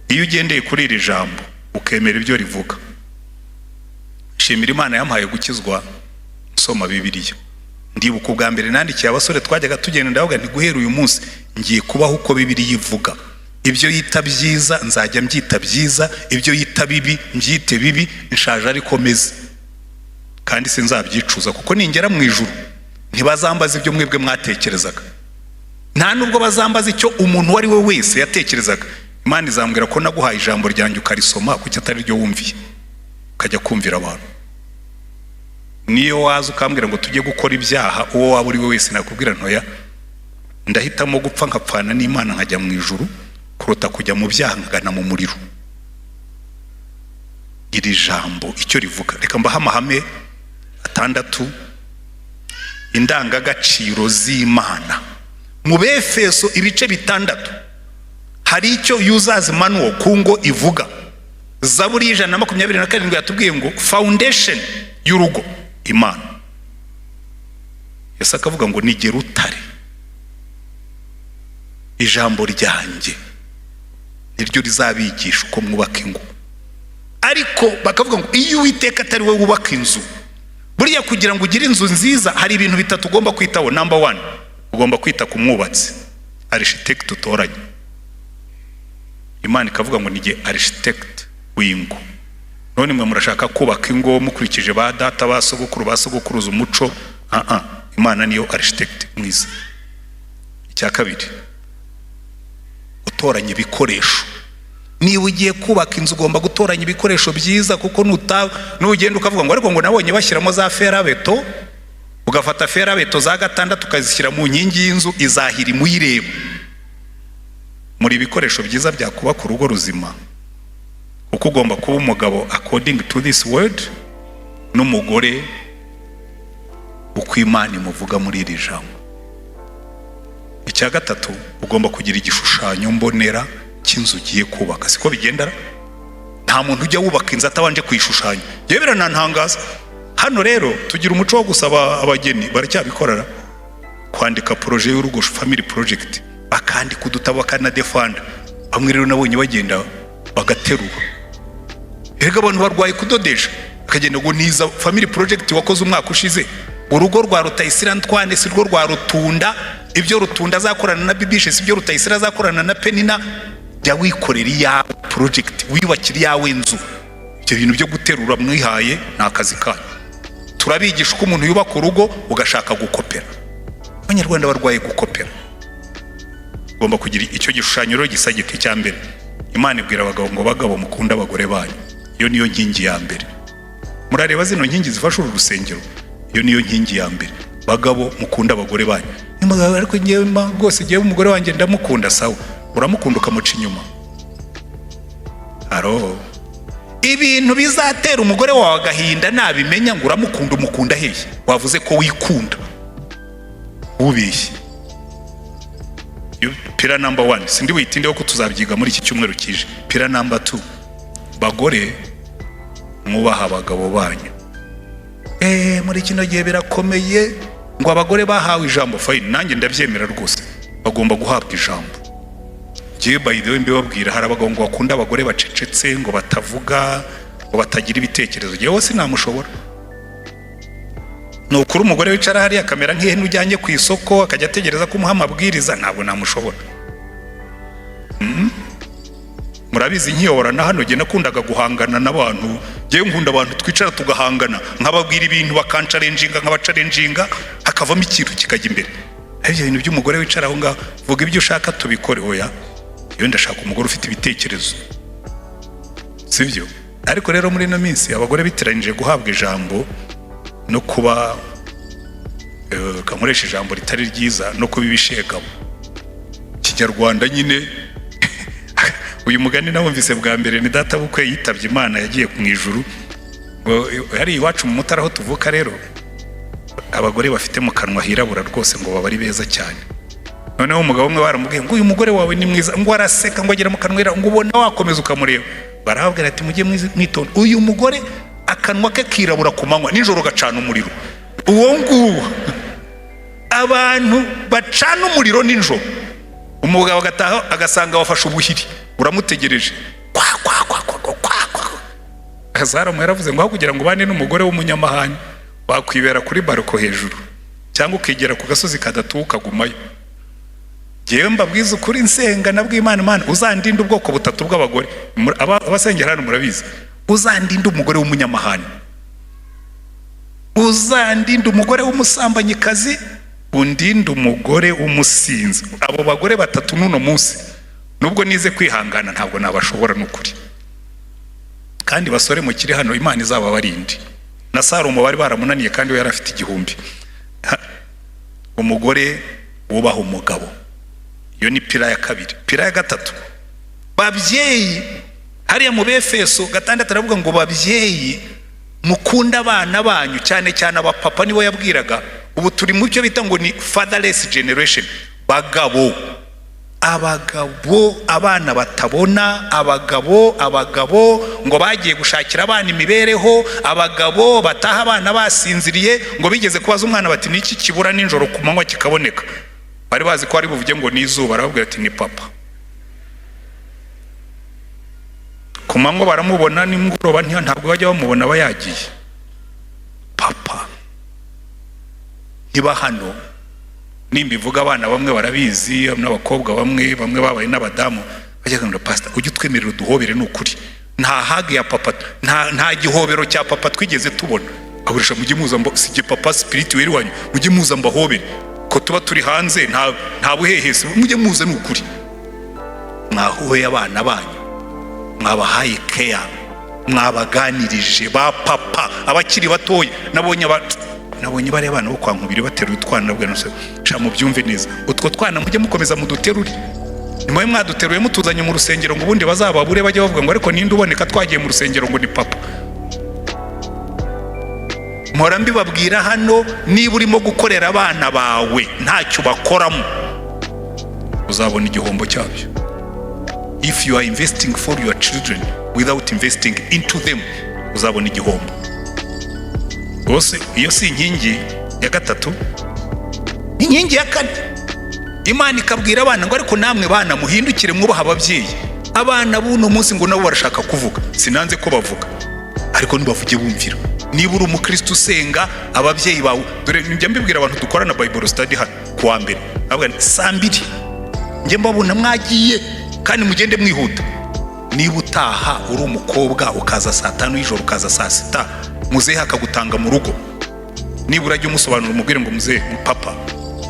Iyo ugendeye kuri iri jambo, ukemera ibyo rivuga. Shimira Imana yampaye gukizwa nsoma Bibiliya. Ndibuka ubwa mbere nandikiye abasore twajyaga tugenda, ndavuga nti guhera uyu munsi ngiye kubaho uko Bibiliya ivuga. Ibyo yita byiza nzajya mbyita byiza, ibyo yita bibi mbyite bibi. Nshaje ariko meze, kandi sinzabyicuza, kuko ningera mu ijuru ntibazambaza ibyo mwebwe mwatekerezaga, nta nubwo bazambaza icyo umuntu uwo ari we wese yatekerezaga. Imana izambwira ko naguhaye ijambo ryanjye ukarisoma, kuki atari ryo wumviye ukajya kumvira abantu? Niyo waza ukambwira ngo tujye gukora ibyaha, uwo waba uri we wese, nakubwira ntoya, ndahitamo gupfa nkapfana n'Imana nkajya mu ijuru, kuruta kujya mu byaha nkagana mu muriro. Iri jambo icyo rivuga, reka mbahe amahame Gatandatu, indangagaciro z'Imana. Mu Befeso ibice 6 hari icyo user's manual ku ngo ivuga. Zaburi y'127 yatubwiye ngo foundation y'urugo Imana. Yesu akavuga ngo nige rutare, ijambo ryanjye niryo rizabigisha uko mwubaka ingo. Ariko bakavuga ngo iyo Uwiteka atari we wubaka inzu, buriya kugira ngo ugire inzu nziza hari ibintu bitatu ugomba kwitaho. Number one, ugomba kwita ku mwubatsi, architect utoranye. Imana ikavuga ngo nige architect w'ingo. None mwe murashaka kubaka ingo mukurikije ba data, ba sogokuru, ba sogokuruza, umuco. Ah ah, Imana niyo architect mwiza. Icya kabiri, utoranya ibikoresho. Niba ugiye kubaka inzu, ugomba gutoranya ibikoresho byiza, kuko nugenda ukavuga ngo ariko ngo nabonye bashyiramo za fer à béton, ugafata fer à béton za 6 ukazishyira mu nkingi y'inzu, izahira imuyireba. Muri ibikoresho byiza byakubaka urugo ruzima, kuko ugomba kuba umugabo according to this word, n'umugore uko Imana imuvuga muri iri jambo. Icya gatatu, ugomba kugira igishushanyo mbonera cy'inzu ugiye kubaka. Siko bigendera? Nta muntu ujya wubaka inzu atabanje kuyishushanya. Yewe, biranantangaza. Hano rero tugira umuco wo gusaba abageni, baracyabikorera, kwandika projet y'urugo, family project, bakandika udutabo bakanadefanda. Bamwe rero nabonye bagenda bagaterura. Erega abantu barwaye kudodesha, bakagenda ngo niza family project wakoze umwaka ushize. Urugo rwa Rutayisire Antoine si rwo rwa Rutunda. Ibyo Rutunda azakorana na Bibishe si byo Rutayisire azakorana na Penina. Jya wikorera iyawe project, wiyubakira iyawe nzu. Ibyo bintu byo guterura mwihaye ni akazi kanyu. Turabigisha uko umuntu yubaka urugo, ugashaka gukopera. Abanyarwanda barwaye gukopera. Ugomba kugira icyo gishushanyo rero gisa giti. Cya mbere, Imana ibwira abagabo ngo: "Bagabo, mukunde abagore banyu." Iyo niyo nkingi ya mbere. Murareba zino nkingi zifasha uru rusengero, iyo niyo nkingi ya mbere. Bagabo, mukunde abagore banyu. Nimugabo, ariko ngewe rwose, ngewe umugore wanjye ndamukunda. Sawa, uramukunda ukamuca inyuma. Aro ibintu bizatera umugore wawe agahinda nabimenya ngo uramukunda. Umukunda hehe? Wavuze ko wikunda, ubeshye. Pillar number one, sindi buyitindeho ko tuzabyiga muri iki cyumweru kije. Pillar number two, bagore, mwubaha abagabo banyu. Muri kino gihe birakomeye ngo abagore bahawe ijambo. Fine, nanjye ndabyemera rwose, bagomba guhabwa ijambo. Ngewe, by the way, mbibabwira, hari abagabo ngo bakunda abagore bacecetse, ngo batavuga, ngo batagira ibitekerezo. Ngewe sinamushobora. Ni ukuri, umugore wicara hariya akamera nk'ihene ujyanye ku isoko, akajya ategereza ko umuha amabwiriza, ntabwo namushobora. Murabizi, nkiyobora na hano njye nakundaga guhangana n'abantu. Ngewe nkunda abantu twicara tugahangana, nkababwira ibintu bakanchallenginga, nkabachallenginga, hakavamo ikintu kikajya imbere. Ariko ibyo bintu by'umugore wicara aho ngaho, vuga ibyo ushaka tubikore, oya. Yewe, ndashaka umugore ufite ibitekerezo, sibyo? Ariko rero muri ino minsi abagore bitiranyije guhabwa ijambo no kuba, kankoresha ijambo ritari ryiza, no kuba ibishegabo. Kinyarwanda nyine. Uyu mugani nawumvise bwa mbere ni data bukwe yitabye Imana, yagiye mu ijuru. Ngo hari iwacu mu Mutara aho tuvuka rero, abagore bafite mu kanwa hirabura rwose ngo baba ari beza cyane. Noneho umugabo umwe baramubwiye ngo uyu mugore wawe ni mwiza, ngo araseka, ngo agera mu kanwa hirabura, ngo ubona wakomeza ukamureba. Barababwira ati: "Mujye mwitonda, uyu mugore akanwa ke kirabura ku manywa, nijoro gacana umuriro." Uwo nguwo, abantu bacana umuriro nijoro, umugabo agataha agasanga wafashe ubuhiri uramutegereje, kwa kwa kwa kwa kwa kwa kwa. Salomo yaravuze ngo aho kugira ngo ubane n'umugore w'umunyamahane, wakwibera kuri balcon hejuru cyangwa ukigera ku gasozi kadatuwe ukagumayo. Ngewe mbabwiza ukuri, nsenga nabwo Imana: "Imana, uzandinde ubwoko butatu bw'abagore." Abasengera hano murabizi. Uzandinde umugore w'umunyamahane, uzandinde umugore w'umusambanyikazi, undinde umugore w'umusinzi. Abo bagore batatu, n'uno munsi nubwo nize kwihangana, ntabwo nabashobora n'ukuri. Kandi basore mukiri hano, Imana izababarinde. Na Salomo bari baramunaniye kandi we yari afite 1000. Umugore wubaha umugabo, iyo ni pillar ya kabiri. Pillar ya gatatu, babyeyi, hariya mu Befeso 6 aravuga ngo: "Babyeyi, Mukunde abana banyu, cyane cyane abapapa, nibo yabwiraga. Ubu turi mu cyo bita ngo ni fatherless generation. Bagabo, abagabo, abana batabona abagabo, abagabo ngo bagiye gushakira abana imibereho, abagabo bataha abana basinziriye. Ngo bigeze kubaza umwana bati: "Niki kibura nijoro, ku manywa kikaboneka?" Bari bazi ko ari buvuge ngo ni izuba. Arababwira ati: "Ni papa." Ku manywa baramubona, nimugoroba ntabwo bajya bamubona, aba yagiye. Papa ntiba hano. Nimbivuga abana bamwe barabizi, n'abakobwa bamwe bamwe babaye n'abadamu bajya ngo: "Pastor, ujye utwemerera uduhobere, ni ukuri nta hug ya papa, nta gihobero cya papa twigeze tubona." Aburisha mujye muza, si papa spirituel wanyu, mujye muza mbahobere, ko tuba turi hanze, nta buhehesi, mujye muza, ni ukuri. Mwahoye abana banyu, mwabahaye keya, mwabaganirije, ba papa, abakiri batoya. Nabonye bariya bana bo kwa Nkubiri bateruye utwana. Nabwo sha mubyumve neza, utwo twana mujye mukomeza muduterure. Nimube mwaduteruye mutuzanye mu rusengero, ngo ubundi bazababure, bajye bavuga ngo: "Ariko ninde uboneka twagiye mu rusengero?" Ngo ni papa. Mpora mbibabwira hano, niba urimo gukorera abana bawe ntacyo bakoramo, uzabona igihombo cyabyo. If you are investing for your children without investing into them, uzabona igihombo rwose. Iyo si inkingi ya gatatu? Inkingi ya kane, Imana ikabwira abana ngo: "Ariko namwe bana, muhindukire mwubaha ababyeyi." Abana b'uno munsi ngo nabo barashaka kuvuga. Sinanze ko bavuga, ariko ntibavuge bumvira. Niba uri umukristo usenga, ababyeyi bawe, dore njya mbibwira abantu dukorana Bible study hano ku wa mbere, nabwo saa 2 njye mbabona mwagiye, kandi mugende mwihuta. Niba utaha uri umukobwa ukaza saa 5 y'ijoro, ukaza saa 6, muzehe akagutanga mu rugo, nibura urajya umusobanura, umubwire ngo: "Muzehe, papa,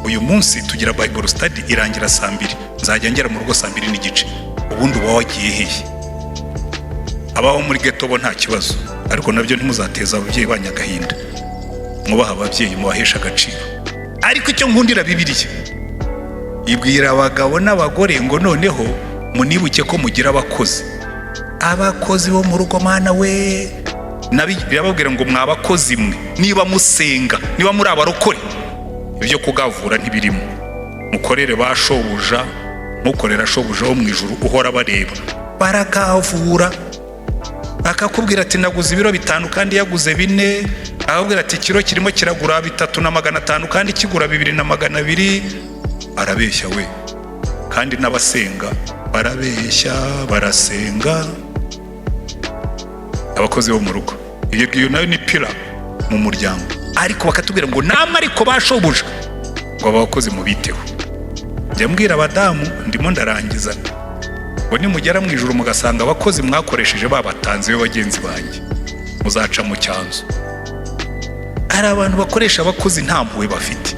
uyu munsi tugira Bible study irangira saa 2, nzajya ngera mu rugo saa 2:30." Ubundi uba wagiye hehe? Abaho muri ghetto bo nta kibazo, ariko nabyo ntimuzateze ababyeyi banyu agahinda. Mwubaha ababyeyi, mubahesha agaciro. Ariko icyo nkundira Bibiliya, ibwira abagabo n'abagore ngo: "Noneho munibuke ko mugira abakozi, abakozi bo mu rugo." Mana we! Birababwira ngo: "Mwa bakozi mwe, niba musenga, niba muri abarokore, ibyo kugavura ntibirimo. Mukorere ba shobuja, mukorera Shobuja wo mu ijuru uhora bareba." Baragavura, akakubwira ati: "Naguze ibiro 5 kandi yaguze 4." Akakubwira ati: "Ikiro kirimo kiragura 3,500 kandi kigura 2,200." Arabeshya we. Kandi n'abasenga barabeshya, barasenga. Abakozi bo mu rugo, iyo ngiyo nayo ni pillar mu muryango. Ariko bakatubwira ngo: "Namwe ariko bashobuja, ngo aba bakozi mubiteho." Njya mbwira abadamu, ndimo ndarangiza, ngo nimugera mu ijuru mugasanga abakozi mwakoresheje babatanze be bagenzi banjye, muzaca mu cyanzu. Hari abantu bakoresha abakozi nta mpuhwe bafite.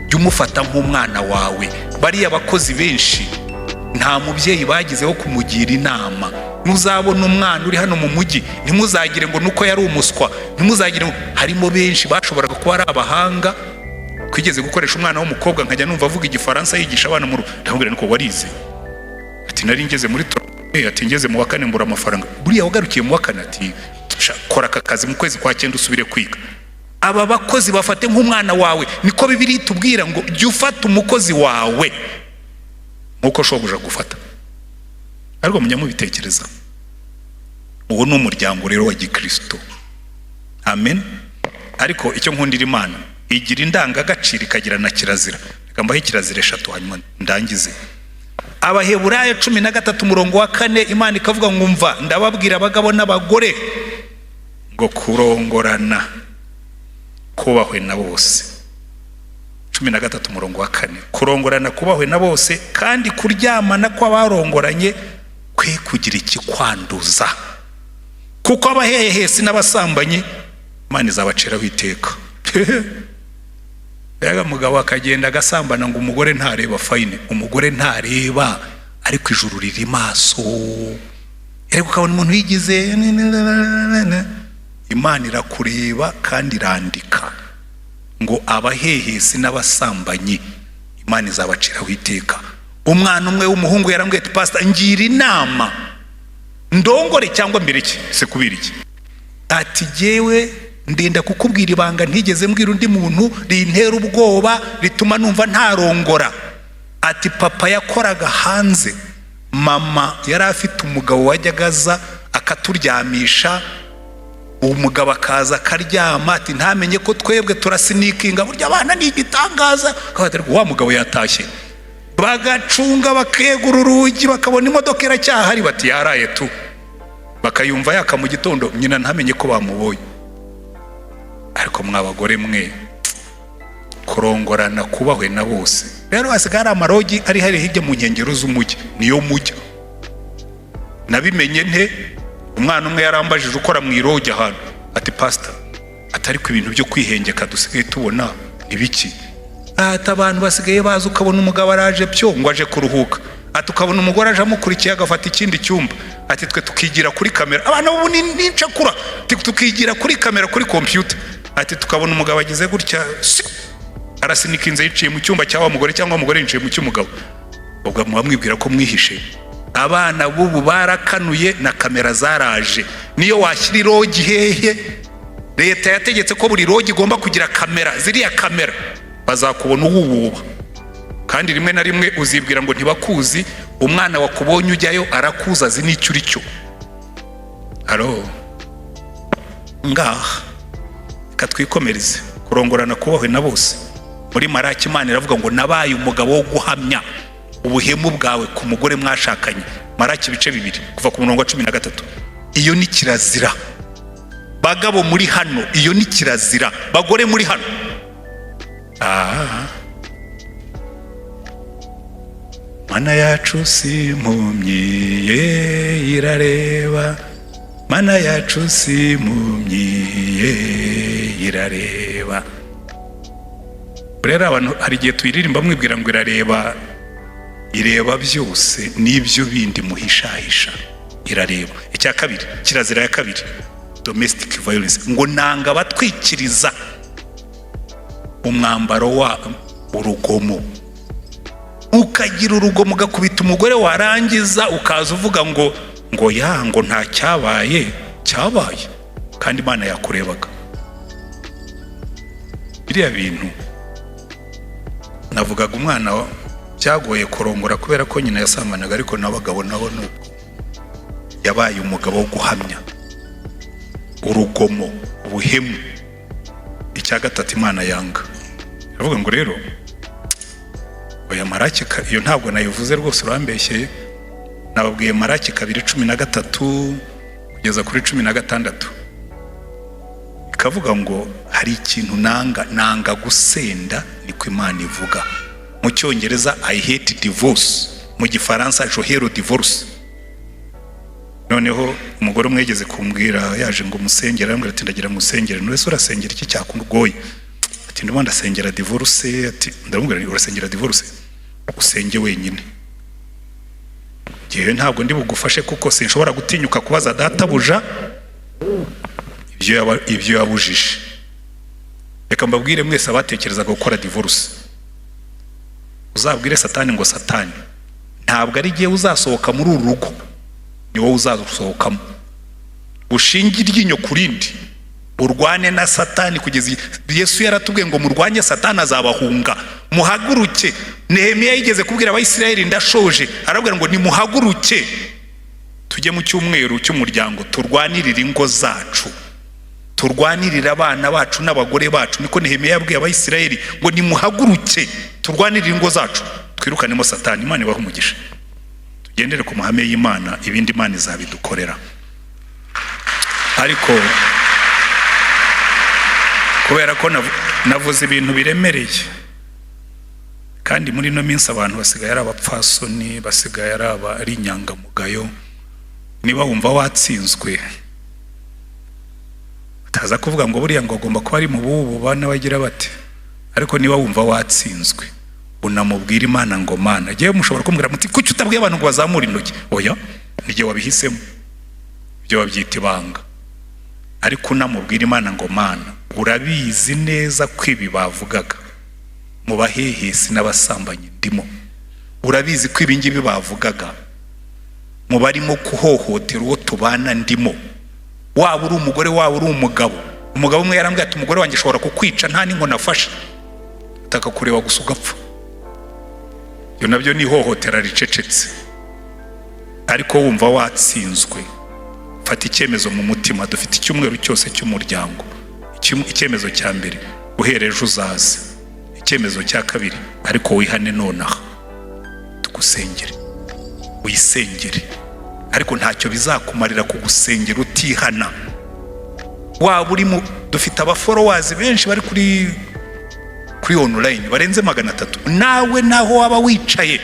Jya umufata nk'umwana wawe. Bariya bakozi benshi nta mubyeyi bagizeho kumugira inama. Muzabona umwana uri hano mu mujyi, ntimuzagire ngo nuko yari umuswa, ntimuzagire ngo harimo benshi bashoboraga kuba ari abahanga. Twigeze gukoresha umwana w'umukobwa, nkajya numva avuga Igifaransa, yigisha abana mu rugo. Ndamubwira: "Niko warize?" Ati: "Nari ngeze muri tro." Ati: "Ngeze mu wa kane mbura amafaranga." "Buriya wagarukiye mu wa kane?" Ati: "Sha, kora aka kazi mu kwezi kwa cyenda usubire kwiga." Aba bakozi bafate nk'umwana wawe. Niko Bibiliya itubwira ngo: "Jya ufata umukozi wawe nk'uko shobuja gufata." Ariko mujya mubitekereza? Uwo ni umuryango rero wa gikristo. Amen. Ariko icyo nkundira Imana, igira indangagaciro, ikagira na kirazira. Reka mbahe kirazira eshatu hanyuma ndangize. Abaheburayo 13 umurongo wa 4, Imana ikavuga ngo: "Mva ndababwira abagabo n'abagore ngo kurongorana kubahwe na bose." 13 umurongo wa 4: "Kurongorana kubahwe na bose, kandi kuryamana kw'abarongoranye kwe kugira ikikwanduza, kuko abahehesi n'abasambanyi Imana izabaciraho iteka." Mbega mugabo akagenda agasambana ngo umugore ntareba! Fine, umugore ntareba, ariko ijuru riri maso. Ariko ukabona umuntu yigize, Imana irakureba kandi irandika ngo: "Abahehesi n'abasambanyi Imana izabaciraho iteka." Umwana umwe w'umuhungu yarambwiye ati: "Pasita, ngira inama, ndongore cyangwa mbere iki se?" Kubera iki? Ati: "Jyewe ndenda kukubwira ibanga ntigeze mbwira undi muntu, rintera ubwoba, rituma numva ntarongora." Ati: "Papa yakoraga hanze, mama yari afite umugabo wajyaga aza akaturyamisha, umugabo akaza akaryama." Ati: "Ntamenye ko twebwe turasneakinga, burya abana ni igitangaza." Wa mugabo yatashye, bagacunga, bakegura urugi, bakabona imodoka iracyahari, bati: "Yaraye tu." Bakayumva yaka mu gitondo, nyina ntamenye ko bamubonye. Ariko mwa bagore mwe, kurongorana kubahwe na bose. Rero hasigaye hari amalodge ari hari hirya mu nkengero z'umujyi, niyo mujya. Nabimenye nte? Umwana umwe yarambajije, ukora mu ilodge ahantu, ati: "Pasita," atari ku ibintu byo kwihengeka dusigaye tubona ibiki? Ati: "Abantu basigaye baza, ukabona umugabo araje pyo ngo aje kuruhuka." Ati: "Ukabona umugore aje amukurikiye, agafata ikindi cyumba." Ati: "Twe tukigira kuri kamera, abana ubu ni n'incakura." Ati: "Tukigira kuri kamera, kuri kompiyuta." Ati: "Tukabona umugabo agize gutya, arasneakinze, yiciye mu cyumba cya wa mugore, cyangwa umugore yinjiye mu cy'umugabo." Ubwo muba mwibwira ko mwihishe. Abana b'ubu barakanuye, na kamera zaraje. Niyo washyira ilodge hehe, leta yategetse ko buri lodge igomba kugira kamera. Ziriya kamera bazakubona uwububa. Kandi rimwe na rimwe uzibwira ngo ntibakuzi, umwana wakubonye ujyayo arakuzi, azi n'icyo uri cyo. Haro ngaha, reka twikomereze. Kurongorana kubahwe na bose. Muri Maraki Imana iravuga ngo: "Nabaye umugabo wo guhamya ubuhemu bwawe ku mugore mwashakanye." Maraki ibice 2, kuva ku murongo wa 13. Iyo ni kirazira. Bagabo muri hano, iyo ni kirazira. Bagore muri hano, ah. Mana yacu si impumyi ye, irareba. Mana yacu si impumyi ye, irareba. Rero abantu hari igihe tuyiririmba mwibwira ngo irareba. Ireba byose, n'ibyo bindi muhishahisha irareba. Icya kabiri, kirazira ya kabiri, domestic violence. Ngo: "Nanga abatwikiriza umwambaro wa urugomo." Ukagira urugomo, ugakubita umugore, warangiza ukaza uvuga ngo ya ngo nta cyabaye. Cyabaye, kandi Imana yakurebaga. Biriya bintu navugaga, umwana byagoye kurongora kubera ko nyina yasambanaga, ariko n'abagabo nabo nuko. Yabaye umugabo wo guhamya urugomo, ubuhemu. Icya gatatu Imana yanga, iravuga ngo rero, oya, Maraki iyo ntabwo nayivuze rwose, urambeshyeye. Nababwiye Maraki 2:13 kugeza kuri 16. Ikavuga ngo: "Hari ikintu nanga, nanga gusenda," niko Imana ivuga. Mu Cyongereza, "I hate divorce." Mu Gifaransa, "Je hais le divorce." Noneho umugore umwe yigeze kumbwira, yaje ngo musengere, arambwira ati: "Ndagira ngo usengere." "None se urasengera iki cyakugoye?" Ati: "Ndimo ndasengera divorce." Ati, ndamubwira nti: "Urasengera divorce, usenge wenyine. Ngewe ntabwo ndi bugufashe, kuko sinshobora gutinyuka kubaza databuja ibyo yabujije." Reka mbabwire mwese abatekerezaga gukora divorce, uzabwire Satani ngo: "Satani, ntabwo ari igihe uzasohoka muri uru rugo, ni wowe uzasohokamo." Ushinge iryinyo ku rindi, urwane na Satani kugeza Yesu yaratubwiye ngo: "Murwanye Satani, azabahunga." Muhaguruke. Nehemiya yigeze kubwira Abayisiraheli, ndashoje, arabwira ngo: "Nimuhaguruke tujye mu cyumweru cy'umuryango, turwanirire ingo zacu, turwanirire abana bacu n'abagore bacu." Niko Nehemiya yabwiye Abayisiraheli ngo: "Nimuhaguruke turwanirire ingo zacu, twirukanemo Satani." Imana ibahe umugisha. Tugendere ku mahame y'Imana, ibindi Imana izabidukorera. Ariko kubera ko navuze ibintu biremereye, kandi muri ino minsi abantu basigaye ari abapfasoni, basigaye ari inyangamugayo, niba wumva watsinzwe, bataza kuvuga ngo buriya ngo agomba kuba ari mu bubu bana bagira bate. Ariko niba wumva watsinzwe, unamubwira Imana ngo: "Mana." Ngewe mushobora kumbwira muti: "Kuki utabwiye abantu ngo bazamure intoki?" Oya, n'igihe wabihisemo, ibyo babyita ibanga. Ariko unamubwira Imana ngo: "Mana, urabizi neza ko ibi bavugaga mu bahehesi n'abasambanyi ndimo. Urabizi ko ibi ngibi bavugaga mu barimo kuhohotera uwo tubana ndimo. Waba uri umugore, waba uri umugabo. Umugabo umwe yarambwiye ati: "Umugore wanjye ashobora kukwica nta n'inkoni afashe, atakakureba gusa ugapfa." Ibyo nabyo ni ihohotera ricecetse. Ariko wumva watsinzwe, fata icyemezo mu mutima. Dufite icyumweru cyose cy'umuryango. Icyemezo cya mbere, guhera ejo uzaze. Icyemezo cya kabiri, ariko wihane nonaha, tugusengere, wisengere. Ariko ntacyo bizakumarira kugusengera utihana. Waba uri mu, dufite aba followers benshi bari kuri online barenze 300. Nawe naho waba wicaye,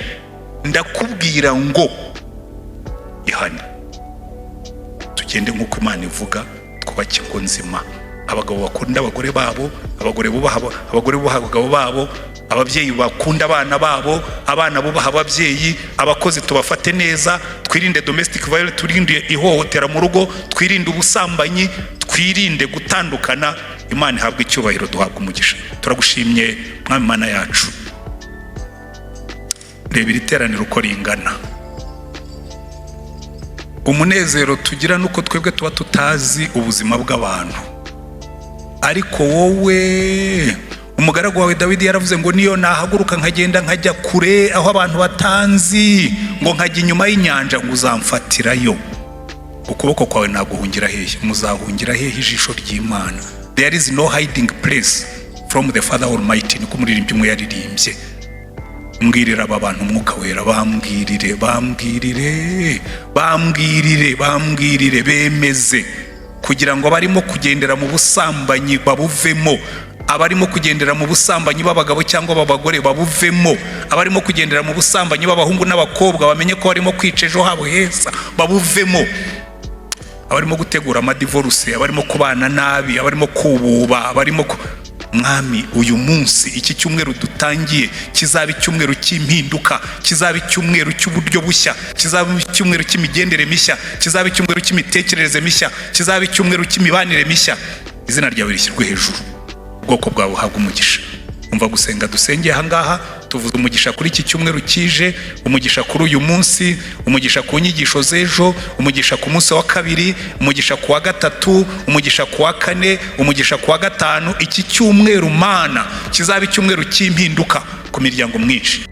ndakubwira ngo ihane, tugende nk'uko Imana ivuga, twubake ingo nzima. Abagabo bakunda abagore babo, abagore bubaha abagabo babo, ababyeyi bakunda abana babo, abana bubaha ababyeyi, abakozi tubafate neza, twirinde domestic violence, twirinde ihohotera mu rugo, twirinde ubusambanyi, twirinde gutandukana. Imana ihabwa icyubahiro, duhabwa umugisha. Turagushimye, Mwami Mana yacu. Reba iri teraniro uko ringana. Umunezero tugira nuko twebwe tuba tutazi ubuzima bw'abantu, ariko wowe, umugaragu wawe Dawidi yaravuze ngo: "Niyo nahaguruka nkagenda nkajya kure aho abantu batanzi, ngo nkajya inyuma y'inyanja, ngo uzamfatirayo ukuboko kwawe." Naguhungira hehe? Muzahungira hehe ijisho ry'Imana? There is no hiding place from the Father Almighty, niko umuririmbyi umwe yaririmbye. Mbwirira aba bantu, Umwuka Wera, bambwirire, bambwirire, bambwirire, bambwirire, bemeze kugira ngo abarimo kugendera mu busambanyi babuvemo, abarimo kugendera mu busambanyi b'abagabo cyangwa b'abagore babuvemo, abarimo kugendera mu busambanyi b'abahungu n'abakobwa bamenye ko barimo kwica ejo habo heza, babuvemo, abarimo gutegura ama divorce, abarimo kubana nabi, abarimo kububa, abarimo ku... Mwami, uyu munsi, iki cyumweru dutangiye kizaba icyumweru cy'impinduka, kizaba icyumweru cy'uburyo bushya, kizaba icyumweru cy'imigendere mishya, kizaba icyumweru cy'imitekerereze mishya, kizaba icyumweru cy'imibanire mishya. Izina ryawe rishyirwe hejuru, ubwoko bwawe buhabwa umugisha. Umva gusenga dusengeye ahangaha. Tuvuze umugisha kuri iki cyumweru kije, umugisha kuri uyu munsi, umugisha ku nyigisho z'ejo, umugisha ku munsi wa kabiri, umugisha ku wa gatatu, umugisha ku wa kane, umugisha ku wa gatanu. Iki cyumweru, Mana, kizaba icyumweru cy'impinduka ku miryango myinshi.